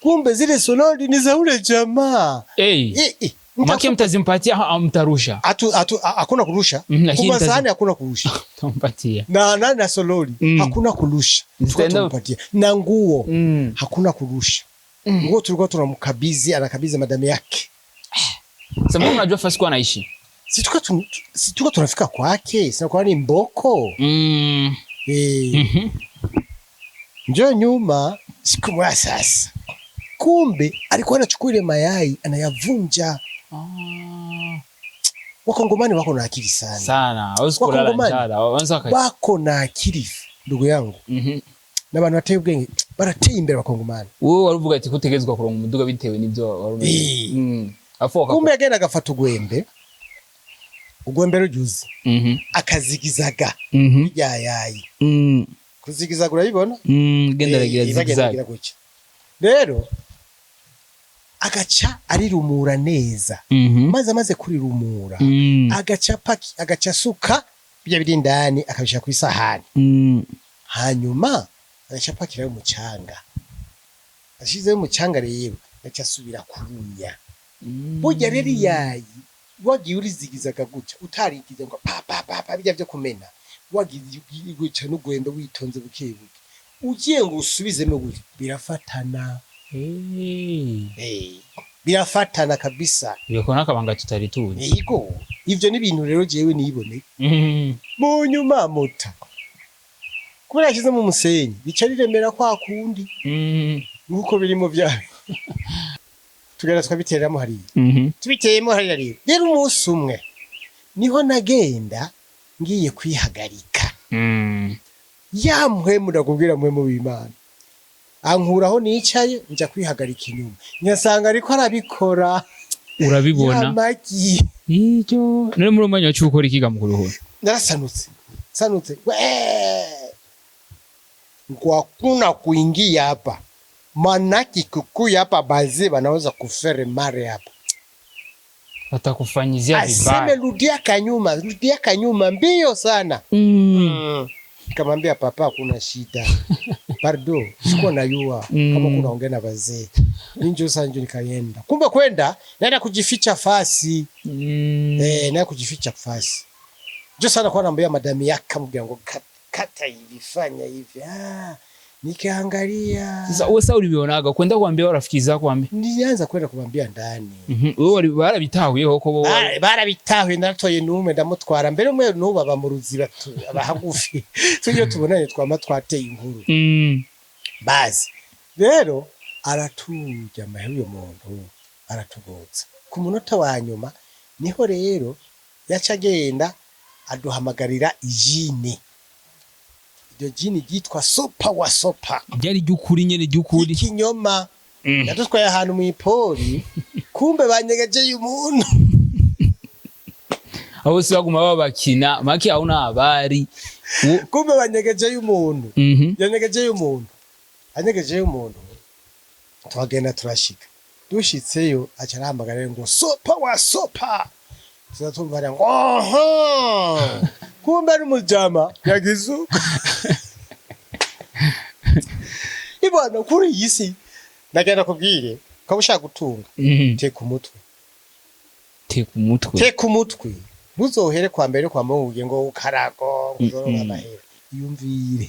Kumbe zile sorodi ni za ule jamaa. Hey. Eh, eh, Maki mtazimpatia au mtarusha? Atu, atu, hakuna kurusha. Lakini Kwa masahani hakuna kurusha. Mtampatia. Na nani, na sololi, hakuna kurusha. Tulikuwa tunampatia na nguo, hakuna kurusha. Nguo tulikuwa tunamkabidhi, anakabidhi madamu yake. Sababu unajua fasi kwa anaishi. Si tulikuwa tunafika kwake, sinakuwa ni mboko. Eh, njoo nyuma siku moja sasa, kumbe alikuwa anachukua ile mayai anayavunja. Ah. Wakongomani wako na akili sana. Sana. Hawezi kulala Wakongomani. njala. Wanza Wako na akili ndugu yangu, n'abantu bateye ubwenge, barateye imbere abakongomani. Wowe waruvuga ati kutegezwa kuronka umuduga bitewe n'ibyo wari umenye. Eh. Afu wakaku- Kumbe agenda agafata ugwembe, ugwembe rujuzi, akazigizaga rya yayi. Kuzigizaga urabibona? Genda ragira Eh, zigzag. iragira gutya. Rero Agaca arirumura neza. Maze amaze kurirumura, agaca paki, agaca asuka bijya biri indani, akabishira ku isahani. Hanyuma agaca apakirayo umucanga. Ashizeyo umucanga rero, agaca asubira kurumya. Burya rero iyayi wagiye urizigizaga gutya, utarigize ngo pa pa pa pa, bijya byo kumena, wagiye gutya n'ugwembe witonze buke buke, ugiye ngo usubizemo gutya, birafatana. Birafatana kabisa. Iyo n'akabanga tutari tuzi. Yego, ivyo ni ibintu rero jewe nibone. Mu nyuma muta kubera yashyizemo umusenyi, bica riremera kwa kundi, nk'uko birimo bya tugenda tukabiteramo hariya. Tubiteyemo hariya rero umunsi umwe niho nagenda ngiye kwihagarika. Ya mpwemu, ndakubwira, mpwemu w'Imana ankuraho nicaye, nja kwihagarika inyuma, nyasanga ariko arabikora. Urabibona. Yamagi. Icyo none muri umwanya wacu ukora ikiga mu kuruhura? Narasanutse sanutse we ngo hakuna kuingia hapa, manake kukuya hapa baze banaweza kufere mare hapa. Watakufanyizia Aseme vibaya. Rudia kanyuma, rudia kanyuma mbio sana. Nikamwambia, papa, kuna shida, pardon, sikuwa najua kama kuna ongea na wazee ninjo sanjo. Nikaenda, kumbe kwenda naenda kujificha fasi. Naenda kujificha fasi njo sana kwa naambia madami yake, kamwambia ngo kata hivi, fanya hivi, ah, nikaangalia. Sasa wewe sasa ulibionaga kwenda kuambia rafiki zako ambia? Nilianza kwenda kumwambia ndani. Wewe barabitahuyeho ko bo? Barabitahuye. Naratoye n'umwe ndamutwara mbere, umwe n'ubu aba mu Ruziba, aba hagufi. Tujye tubonanye, twama twateye inkuru. Bazi rero araturya amahera, uyo muntu aratugotsa. Ku munota wa nyuma niho rero yaca agenda aduhamagarira ijini, iryo jini ryitwa Sopa wa Sopa. Ryari ry'ukuri nyene, ry'ukuri? Ikinyoma. Yadutwaye ahantu mw'ipori, kumbe banyegejeye umuntu. Abo si baguma babakina maki, hauna habari. Kumbe banyegejeye umuntu. Yanyegejeyo umuntu, anyegejeyo umuntu. Turagenda, turashika, dushitseyo aca arahamagara rero ngo Sopa wa Sopa. Tuza tumva rero ngo oho, kumbe ari umujama yagize uko. Ibona kuri iyi si, ndagenda kubwire, ukaba ushaka gutunga, teka umutwe. Teka umutwe. Teka umutwe, ntuzohere kwa mbere kwa Mungu ngo ukarago ngo uzoronka amahera. Iyumvire,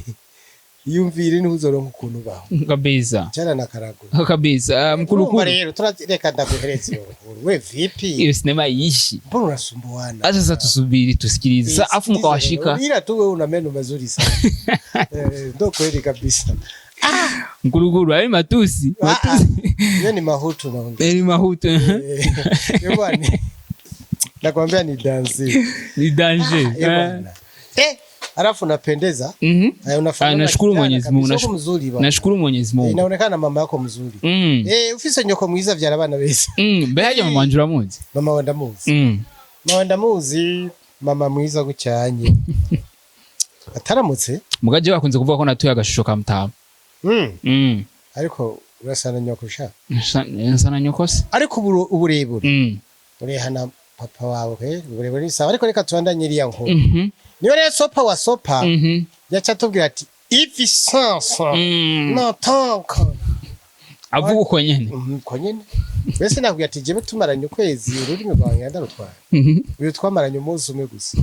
iyumvire, ntuzoronka ukuntu ubaho. Kabisa. Jana na karago. Kabisa. Ah, mkulukulu. Urumva rero reka ndaguhereza iyo nkuru, we vipi? Hiyo sinema iishi. Mbona unasumbuana? Acha sasa tusubiri tusikilize sasa, afu mkawashika. Ila tu wewe una meno mazuri sana. Ndo kweli kabisa. Mkulukulu ayo matusi. Ah, matusi. Hiyo ni mahutu naongea. Ni mahutu. Bwana, nakwambia ni dansi. Ni danger. Eh, bwana. Alafu unapendeza. Unafanana Ah, nashukuru kijana Mwenyezi Mungu, kabisa. Uko mzuri bwana. Nashukuru Mwenyezi Mungu. Inaonekana mama yako mzuri. Ufise nyoko mwiza, vyara abana beza. Mbe haja mama wanje uramuzi? Mama wa ndamuzi. Mama ndamuzi, mama mwiza gucyanye. Ataramutse? Mugaje bakunze kuvuga ko natuye agashusho ka mutama. Ariko urasana nyoko sha. Nsa na nyoko se. Ariko uburebure. Urehana papa wawe, uburebure ni sawa, ariko reka tubandanye iriya nkuru. Niyo rero Sopa wa Sopa yaca atubwira ati ivi sansa notonka. Avuga uko nyene. Uko nyene. Mbese nakubwira ati jewe tumaranye ukwezi ururimi rwawe ndarutwara. Uyu twamaranye umunsi umwe gusa.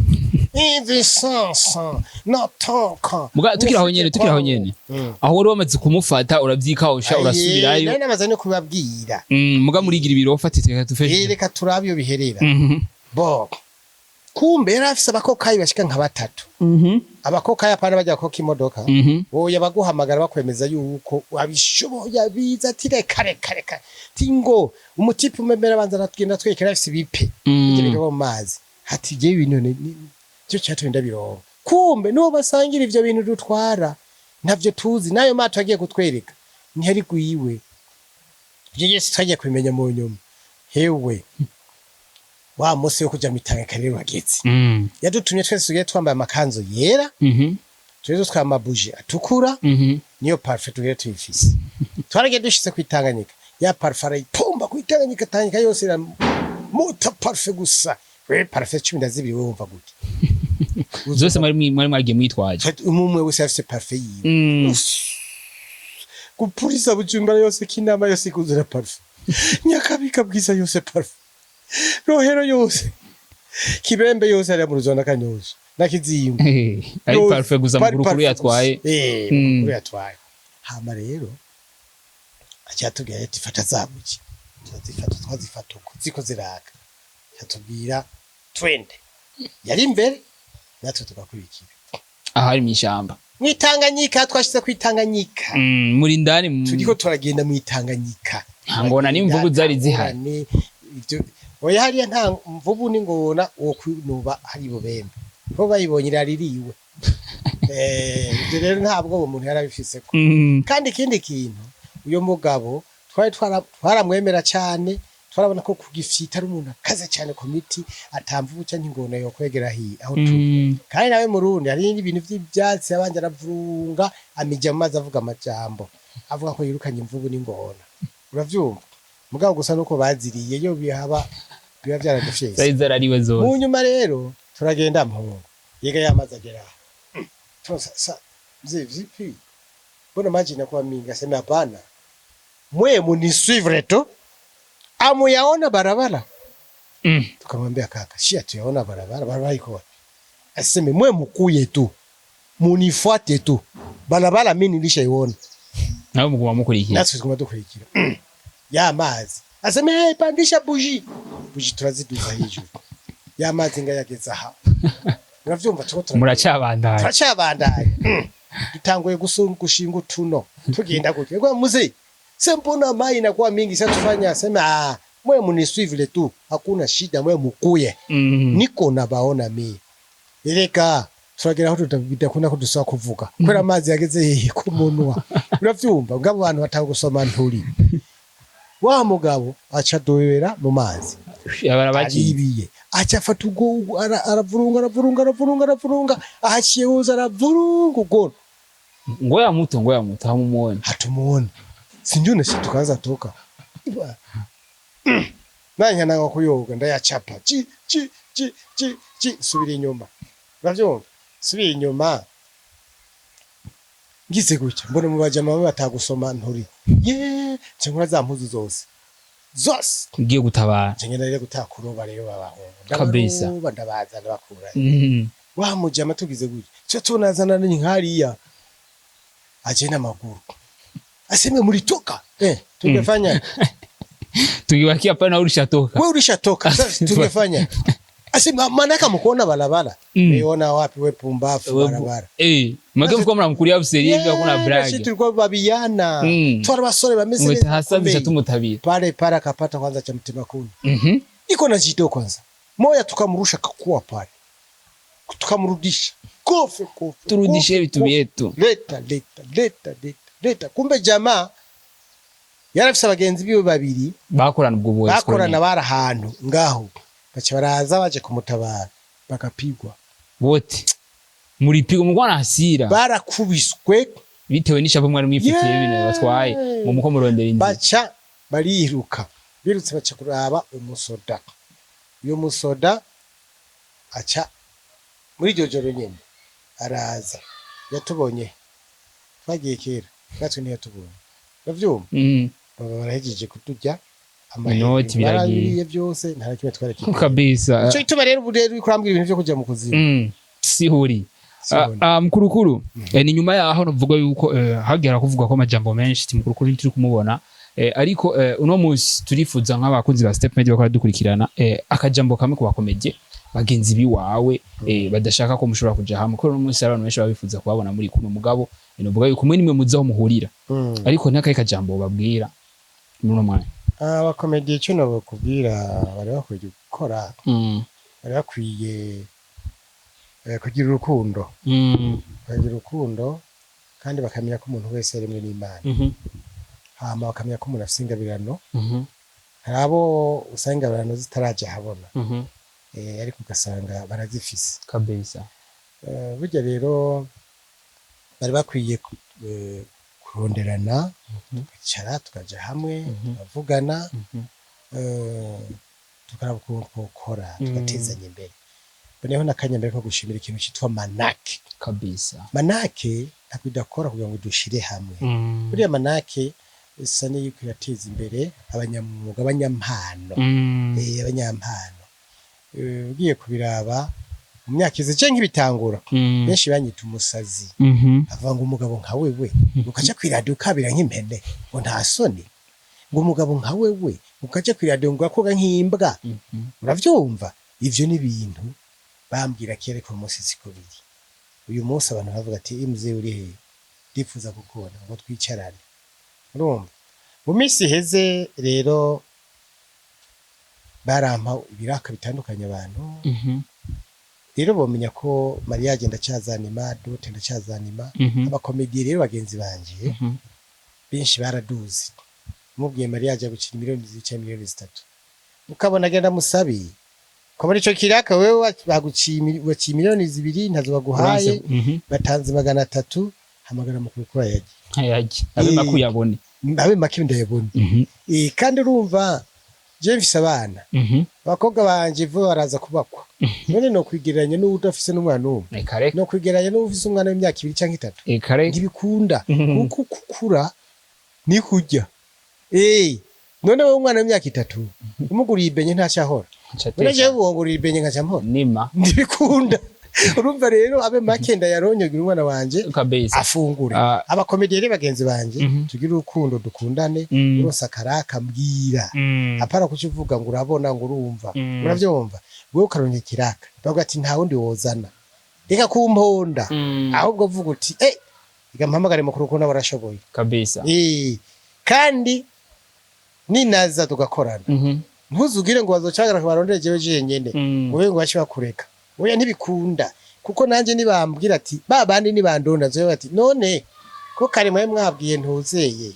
Ivi sansa notonka. Muga tukiri aho nyene, tukiri aho nyene. Aho wari wamaze kumufata, uravyikawusha, urasubirayo. Nari namaze no kubabwira. Muga murigira ibiro ufata reka tufeshe. Reka turabe iyo biherera. Bo. Kumbe yari afise abakokayi bashika nka batatu. Abakokayi, apana bajya koka imodoka. Oya, baguhamagara bakwemeza yuko wabishoboye, abiza ati reka reka reka tingo umutipe umemera abanza aratugenda twekera afise ibipe ibyo bigaba mu mazi, ati jewe ibintu cyo cyatumye ndabironka. Kumbe nuwo basangira ivyo bintu dutwara ntavyo tuzi, nayo mato agiye kutwereka ntiyari gwiwe. Ivyo byose twagiye kubimenya mu nyuma. Hewe, wa munsi wo kuja mw'Itanganyika rero wageze. Yadutumye twese tugiye twambaye amakanzu yera, tugiye dutwaye amabuje atukura, niyo parfum tugiye tuyifise. Twaragiye, dushitse kw'Itanganyika, ya parfum arayipomba kw'Itanganyika. Tanganyika, Tanganyika yose muta parfum gusa. We, parfum 12, wumva gute? Zose mwari mwagiye mwitwaje? Umwe wese afise parfum yiwe. Gupuriza Bujumbura yose, Kinama yose ikuzura parfum, Nyakabika, Bwiza yose parfum, Rohero yose, Kibembe yose, hariya mu Ruzona, Kanyosha na Kizimba. Ari parfum gusa mukuru yatwaye. Mukuru yatwaye. Hama rero acyatubwira ati: "Fata zabuki." Turazifata, twazifata uko ziko ziraka. Yatubwira twende, yari imbere, natwe tugakurikira. Ahari mw'ishamba? Mw'Itanganyika, twashize kw'Itanganyika. Muri ndani Turiko turagenda mw'Itanganyika. Nta ngona n'imvubu zari zihari? Ibyo oya, hariya nta mvubu n'ingona wo kwinuba hari bubembe ko bayibonye iraririwe. Ibyo rero ntabwo uwo muntu yarabifise ko. Kandi ikindi kintu, uyo mugabo twari twaramwemera cyane, twarabona ko kugifyita ari umuntu akaze cyane ku miti, atamvubu canke ingona yo kwegera aho turi. Kandi nawe murundi hari n'ibintu vy'ivyatsi yabanje aravurunga, amija mu mazi, avuga amajambo avuga ko yirukanye imvubu n'ingona, uravyumva? Mugabo gusa nuko baziriye, yo bihaba biba vyaradufyese. Zari zarariwe Mu zose. nyuma rero turagenda, mpungu yega yamazi agera aha. Sa mzee, vipi, mbona maji inakuwa mingi? Asema hapana, mwe munisuivre tu, amuyaona barabara. Tukamwambia kaka, shia tuyaona barabara, barabara iko wapi? Aseme mwe mukuye tu, munifuate tu, barabara mimi nilishaiona. Nawe muguma mukurikira. Natwe tuguma dukurikira ya mazi. Aseme hey, pandisha buji, buji turaziduza hejuru ya mazi nga yageze aha, uravyumva? Tuko turagenda. Muracabandanya. Turacabandanya. Dutanguye gushinga utuno, tugenda gutya kwa mzee, se mbona mai inakuwa mingi, sasa tufanye? Aseme ah, mwe munisuivre tu, hakuna shida, mwe mukuye. Niko nabaona mie. Ereka turagera aho bidakunda ko dusaba kuvuga kubera amazi yageze hehe ku munwa, uravyumva? Ngabo abantu batanga gusoma nturi wa mugabo aca adobera mu mazi. Barabaciye. Aribiye, aca afata ubwo aravurunga, aravurunga, aravurunga, aravurunga, ahaciye hose aravurunga ubwo. Ngoya muto, ngoya muto, hamumuone. Hatumuone, sinjune si tukaanza toka nanya nanga kuyoga, ndayachapa chi chi chi chi chi, subira inyuma, uravyumva? Subira inyuma, ngize gutya mbona mu bajama bamwe batagusoma nturi ye, nca za mpuzu zose zose. Ugiye gutabara. Nca ngenda rero gutakuroba rero babahungu. Kabisa. Ndabaroba, ndabaza, ndabakura. Wa mujama tugize gutya cyo tunazana nkariya aje n'amaguru, aseme mulitoka, tungefanya Tukibakia pale na ulishatoka. We ulishatoka, sasa tungefanya? Asema manaka mkuona barabara. Niona wapi we pumbafu barabara? Mwebwe mlikuwa mnamkulia useri hivi, hakuna Yeah, brag. Sisi tulikuwa babiana. Twari basore bameze Mwete neza, hasabisha bakomeye. tumutabira. Pale pale akapata kwanza cha mtima kuni. Iko na jido kwanza moya, tukamrusha kakua pale, tukamrudisha kofe kofe. Turudishe Kofe, vitu kofe. vyetu. Leta, leta, leta, leta, leta. Kumbe jamaa yarafise abagenzi biwe babiri. Bakorana ubwo buwe. Bakorana, bari ahantu ngaho, baca baraza baje kumutabara, bakapigwa. Wote muripiga mugwa na hasira. Barakubiswe. Bitewe n'ishapo mwari mwifitiye, Yeah. ibintu batwaye mu muko murondera inzira. Baca bariruka, birutse baca kuraba umusoda. Uyo musoda aca muri iryo joro nyene araza, yatubonye twagiye kera, natwe ntiyatubonye, uravyumva? Baba barahejeje kuturya. Inoti biragiye. Barabiriye byose, nta na kimwe twari. Kabisa. Ico gituma rero ubu rero uriko urambwira ibintu vyo kuja mu kuzimu. Sihuri. Sihuri. Mkurukuru, ni nyuma yaho novuga yuko hagera kuvuga ko amajambo menshi ti Mkurukuru ntituri kumubona, ariko uno munsi turifuza nk'abakunzi ba Step Media bakora dukurikirana, akajambo kamwe ku bakomedie bagenzi biwawe, badashaka ko mushobora kuja hamwe, kuko uno munsi hari abantu benshi baba bifuza kubabona muri kumwe, mugabo novuga yuko mwe nimwe muzi aho muhurira. Ariko ntakahe kajambo babwira muri uno mwanya? Abakomediye, icyo nabakubwira, bari bakwiye gukora, bari bakwiye kugira urukundo, bakagira urukundo kandi bakamenya ko umuntu wese yaremwe n'Imana. Hama bakamenya ko umuntu afise ingabirano. Hari abo usanga ingabirano zitaraja ahabona, ariko ugasanga barazifise. Kabisa. Burya rero bari bakwiye kuronderana, tukicara, tukaja hamwe, tukavugana. Tukaraba ukuntu twokora tugatezanya imbere. Boneho n'akanya mbere ko gushimira ikintu citwa manake. Manake ntabwo idakora kugira ngo dushire hamwe. Buriya manake isa n'iyiko irateza imbere abanyamwuga, abanyampano. Abanyampano. Ugiye kubiraba mu myaka ize canke nk'ibitangura, benshi banyita umusazi, avuga ngo umugabo nka wewe ukaja kw'iradiyo ukabira nk'impene, ngo nta soni, ngo umugabo nka wewe ukaja kw'iradiyo ngo ugakoga nk'imbwa. Uravyumva, ivyo ni ibintu bambwira kera, ariko uyu munsi siko biri. Uyu munsi abantu bavuga ati: "Mzee, uri he? Ndifuza kukubona ngo twicarane." Urumva, mu minsi iheze rero barampa ibiraka bitandukanye abantu. Rero bomenya ko mariage ndacyazanima, dot ndacyazanima. Aba comédiens rero bagenzi banje benshi baraduze. Mubwiye mariage agukira miliyoni 2 cyangwa miliyoni 3, ukabona agenda musabi ukabona ico kiraka wewe baguciye waciye miliyoni 2 ntazo baguhaye. Batanze 300, hamagara mukuru kuri ayagiye. Ntayajye abe makuyabone. Abe make ndayabona. Kandi urumva je mfise abana, abakobwa banje vuba baraza kubakwa. None no kwigereranya n'uwudafise n'umwana umwe? Reka reka. No kwigereranya n'uwufise umwana w'imyaka 2 canke 3? Reka reka. Ntibikunda. Kuko kukura ni kurya. None wowe umwana w'imyaka 3 umuguriye ibenye ntacahora? None jewe wongurira ibenye nkaca mpora? Nima. Ntibikunda. Urumva rero abe make ndayaronye kugira umwana wanje afungure. Aba comédiens rero bagenzi banje, tugire urukundo, dukundane. Uronse akaraka mbwira. Apara kuca uvuga ngo urabona, ngo urumva. Uravyumva, wewe ukaronka ikiraka bavuga ati nta wundi wozana, reka kumponda. Ahubwo vuga uti: "Reka mpamagare mukuru ko nawe arashoboye." Kandi ninaza tugakorana, ntuzugire ngo bazocagara barondere jewe jenyene, ngo ngo bace bakureka. Oya, ntibikunda, kuko nanje nibambwira ati ba bandi nibandonda, nzobe bati none ko kare mwe mwabwiye ntuzeye,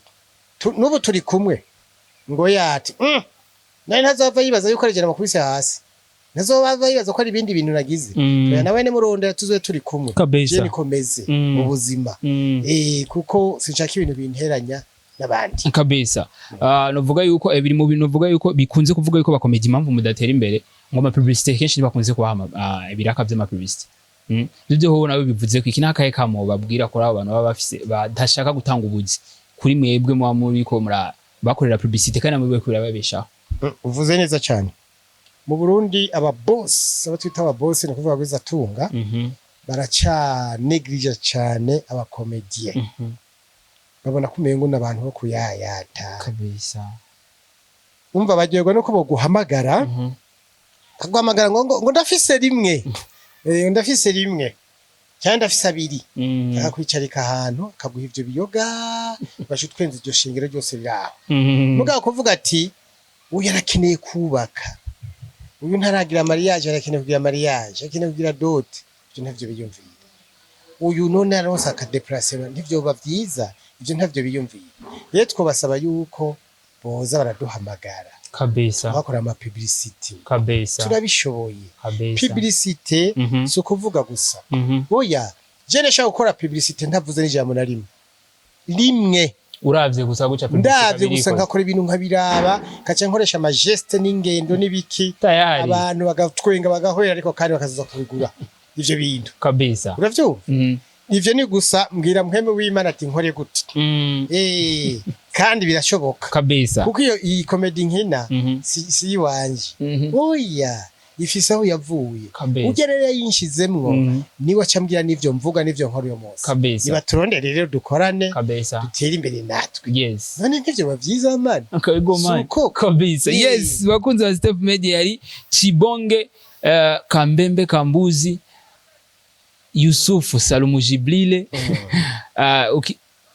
n'ubu turi kumwe, ngo yati nari ntazova yibaza yuko ari makubise hasi, ntazova yibaza ko ari ibindi bintu nagize. Oya, nawe nimurondera tuzobe turi kumwe. Je nikomeze mu buzima. Kuko sinshaka ibintu binteranya n'abandi. Kabisa. Novuga yuko biri mu bintu novuga yuko bikunze kuvuga yuko bakomeje impamvu mudatera imbere, ngo ama publicité kenshi ntibakunze kubaha ibiraka vy'ama publicité. Ivyo ho nawe bivuze ko iki nakaye kamo babwira ko abo bantu baba bafise badashaka gutanga ubuzi kuri mwebwe muba muriko mura bakorera publicité, kandi namwe kubira babeshaho. Uvuze neza cyane. Mu Burundi aba boss, abo twita aba boss, ni ukuvuga atunga, baraca néglige cyane aba comédiens. Babona ko umengo n'abantu bo kuyayata. Umva, baryoherwa nuko boguhamagara, akaguhamagara ngo ndafise rimwe, ndafise rimwe cyangwa ndafise abiri, akakwicarika ahantu akaguha ivyo biyoga, ugaca utwenza iryo shingiro ryose riraho. Mugabo kuvuga ati uyu arakeneye kubaka, uyu ntaragira mariage arakeneye kugira mariage, arakeneye kugira dot, ivyo ntavyo biyumvira. Uyu none aronse aka déplacement, ntivyoba vyiza? Ivyo ntavyo biyumvira. Rero twobasaba yuko boza baraduhamagara, bakora ama publicity. Turabishoboye. Publicité si ukuvuga gusa. Oya, je ndashaka gukora publicité ntavuze n'ijambo na rimwe rimwe. Uravye gusa guca publicité. Ndavye gusa, nkakora ibintu nkabiraba, nkaca nkoresha ama gestes n'ingendo n'ibiki, tayari abantu bagatwenga bagahwera, ariko kandi bakazaza kubigura ivyo bintu. Uravyumva? Ivyo ni gusa mbwira mpweme w'Imana ati nkore gute. Kandi birashoboka. Kuko iyo iyi comédie nkina si iwanje. Oya, ifise aho yavuye. Urya rero yayinshizemwo, niwe aca ambwira n'ivyo mvuga n'ivyo nkora uyo munsi. Nibaturondere rero dukorane, dutere imbere natwe. None nk'ivyo biba vyiza, man? Akabigoma. Suko. Kabisa. Yes, bakunzi ba Step Media, yari Chibonge Kambembe Kambuzi Yusufu Salumu Jiblile.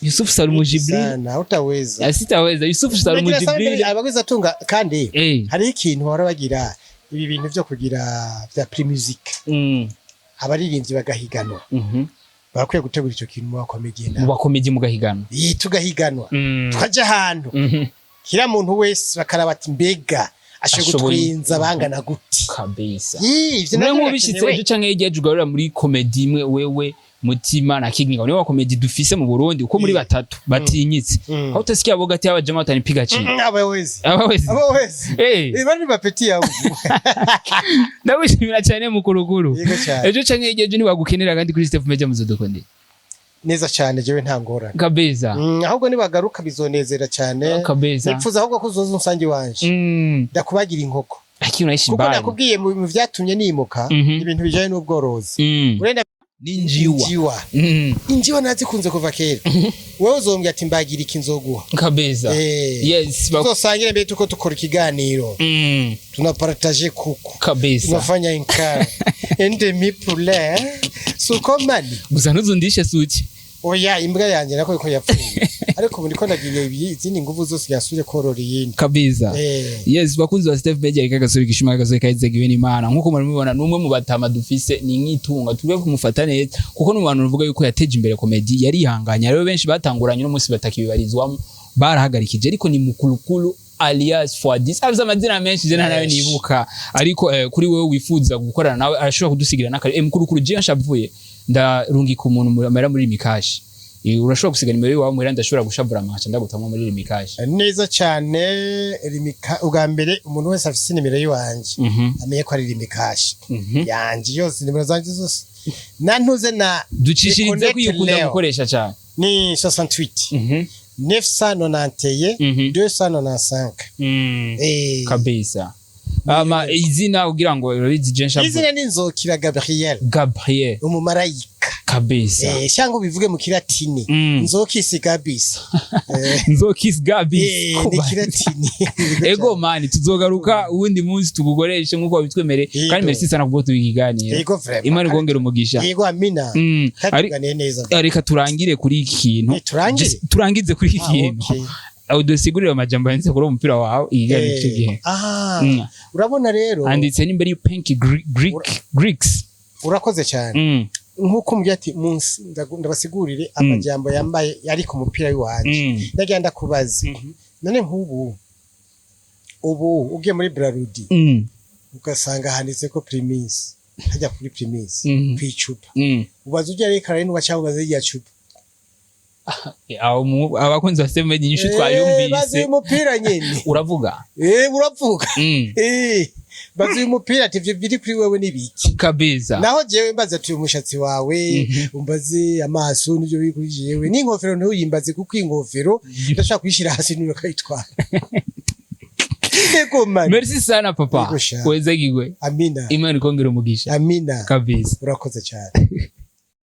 Yusufu Salumu Jiblile. Sana utaweza. Sitaweza. Yusufu Salumu Nagira sana Jiblile. Abagwiza atunga kandi hariho ikintu bahora bagira, ibi bintu vyo kugira vya Primusic, abaririmbyi bagahiganwa. Barakwiye gutegura ico kintu mu ba comédiens. Mu ba comédiens mugahiganwa. Iyi tugahiganwa, tukaja ahantu, kira muntu wese bakaraba ati mbega ashoboye Ashoboye. gutwenza bangana gute? Kabisa. Ii, ivyo Mwe navyo nk'ubishitse birakenewe. ejo canke hirya ejo ugarura muri comédie imwe wewe. Mutima na King nibo bakomedi dufise mu Burundi uko muri batatu batinyitse. Aho utasikia boga ati aba jamaa watanipiga chini. Abawezi. Abawezi. Abawezi. Bari bapeti yangu. Ndagushimira cyane, mukurukuru. Yego cyane. Ejo canke hirya ejo nibagukenera kandi kuri Step Media muzodukonde. Neza cyane, jewe nta ngorane. Kabeza. Ahubwo nibagaruka bizonezera cyane. Kabeza. Nipfuza ahubwo ko uzoza unsange iwanje, ndakubagira inkoko. Lakini unaishi Kuko mbali. nakubwiye mu vyatumye nimuka, ibintu bijanye n'ubworozi. Urenda Ninjiwa. Injiwa. Injiwa nazikunze kuva kera. Wewe uzombwira ati mbagira iki, nzoguha. Kabeza. Yes. Tuzosangire mbere tuko dukora ikiganiro, tunapartage kuku, Kabisa. tunafanya inkara un demi poulet suko mani. Gusa ntuzundishe suki. Oya, imbwa yanjye nako iko yapfuye, ariko ubu ndiko ndagiye izindi nguvu zose yasubire korora iyindi. Kabisa. Yes, bakunzi ba Step Media, reka gasore gishima gasore kahizegiwe n'Imana. Nkuko muri mubibona, numwe mu batama dufise ni nk'itunga, tube kumufata neza kuko n'umuntu uvuga yuko yateje imbere comedy, yarihanganye. Rero benshi batanguranye no munsi batakibibarizwamo, barahagarikije, ariko ni Mukulukulu alias Fwadis, afise amazina menshi je nayo nibuka. Ariko kuri wewe wifuza gukorana nawe, arashobora kudusigira n'akari. Mukulukulu, je nshavuye ndarungika umuntu amera muri Mikashi. Urashobora gusiga nimero yiwawe muhira, ndashobora gushavura amaca ndagutamwa muri Mikashi. Neza cyane. Rimika ubwa mbere, umuntu wese afise nimero yiwanje amenye ko ari Rimikashi yanje yose, nimero zanje zose na ntuze na Ducishirize ko iyo ukunda Leo. gukoresha cyane. Ni 68 991 295. Kabisa. Ama izina kugira ngo urabizi je nshavuye. Izina ni Nzokira Gabriel. Gabriel. Umumarayika. Kabisa. Cyangwa ubivuge mu kilatini, Nzokisi Gabis. Nzokis Gabis. Ni kilatini. Ego mani, tuzogaruka uwundi munsi tugukoreshe nkuko wabitwemereye. Kandi merci sana kubwo tubikiganira. Yego, vraiment. Imana ikongera umugisha. Yego, amina. Kandi tuganiye neza. Reka turangire kuri iki kintu. Turangire? Turangize kuri iki kintu. Okay. Aho dusigurire amajambo yanditse kuri uwo mupira wawe ikiganiro icyo gihe. Urabona rero, Handitse n'imbere y'u Pink Greek Greeks. Urakoze cyane. Nk'uko umbwiye ati munsi ndabasigurire amajambo yambaye yari ku mupira w'iwanje, ndagira ndakubaze none nk'ubu ubu ugiye muri Brarudi, ugasanga handitse ko Primus, hajya kuri Primus kw'icupa, ubaza ujya reka rero cyangwa ubaza irya cupa? Aho abakunzi ba Step Media inyishu Bazi twayumvise. uyu mupira nyene. Uravuga. Uravuga. Bazi uyu mupira ati ivyo biri kuri wewe nibiki? Kabisa. Naho jewe mbaza ati uyu mushatsi wawe, umbaze amaso n'ivyo biri kuri jewe n'inkofero ntuyimbaze, kuko inkofero ndashaka kuyishira hasi niwe akayitwara. Ego man. Merci sana, papa. Yego sha. Wezegigwe. Amina. Imana ikongera umugisha. Amina. Kabisa. Urakoze cyane.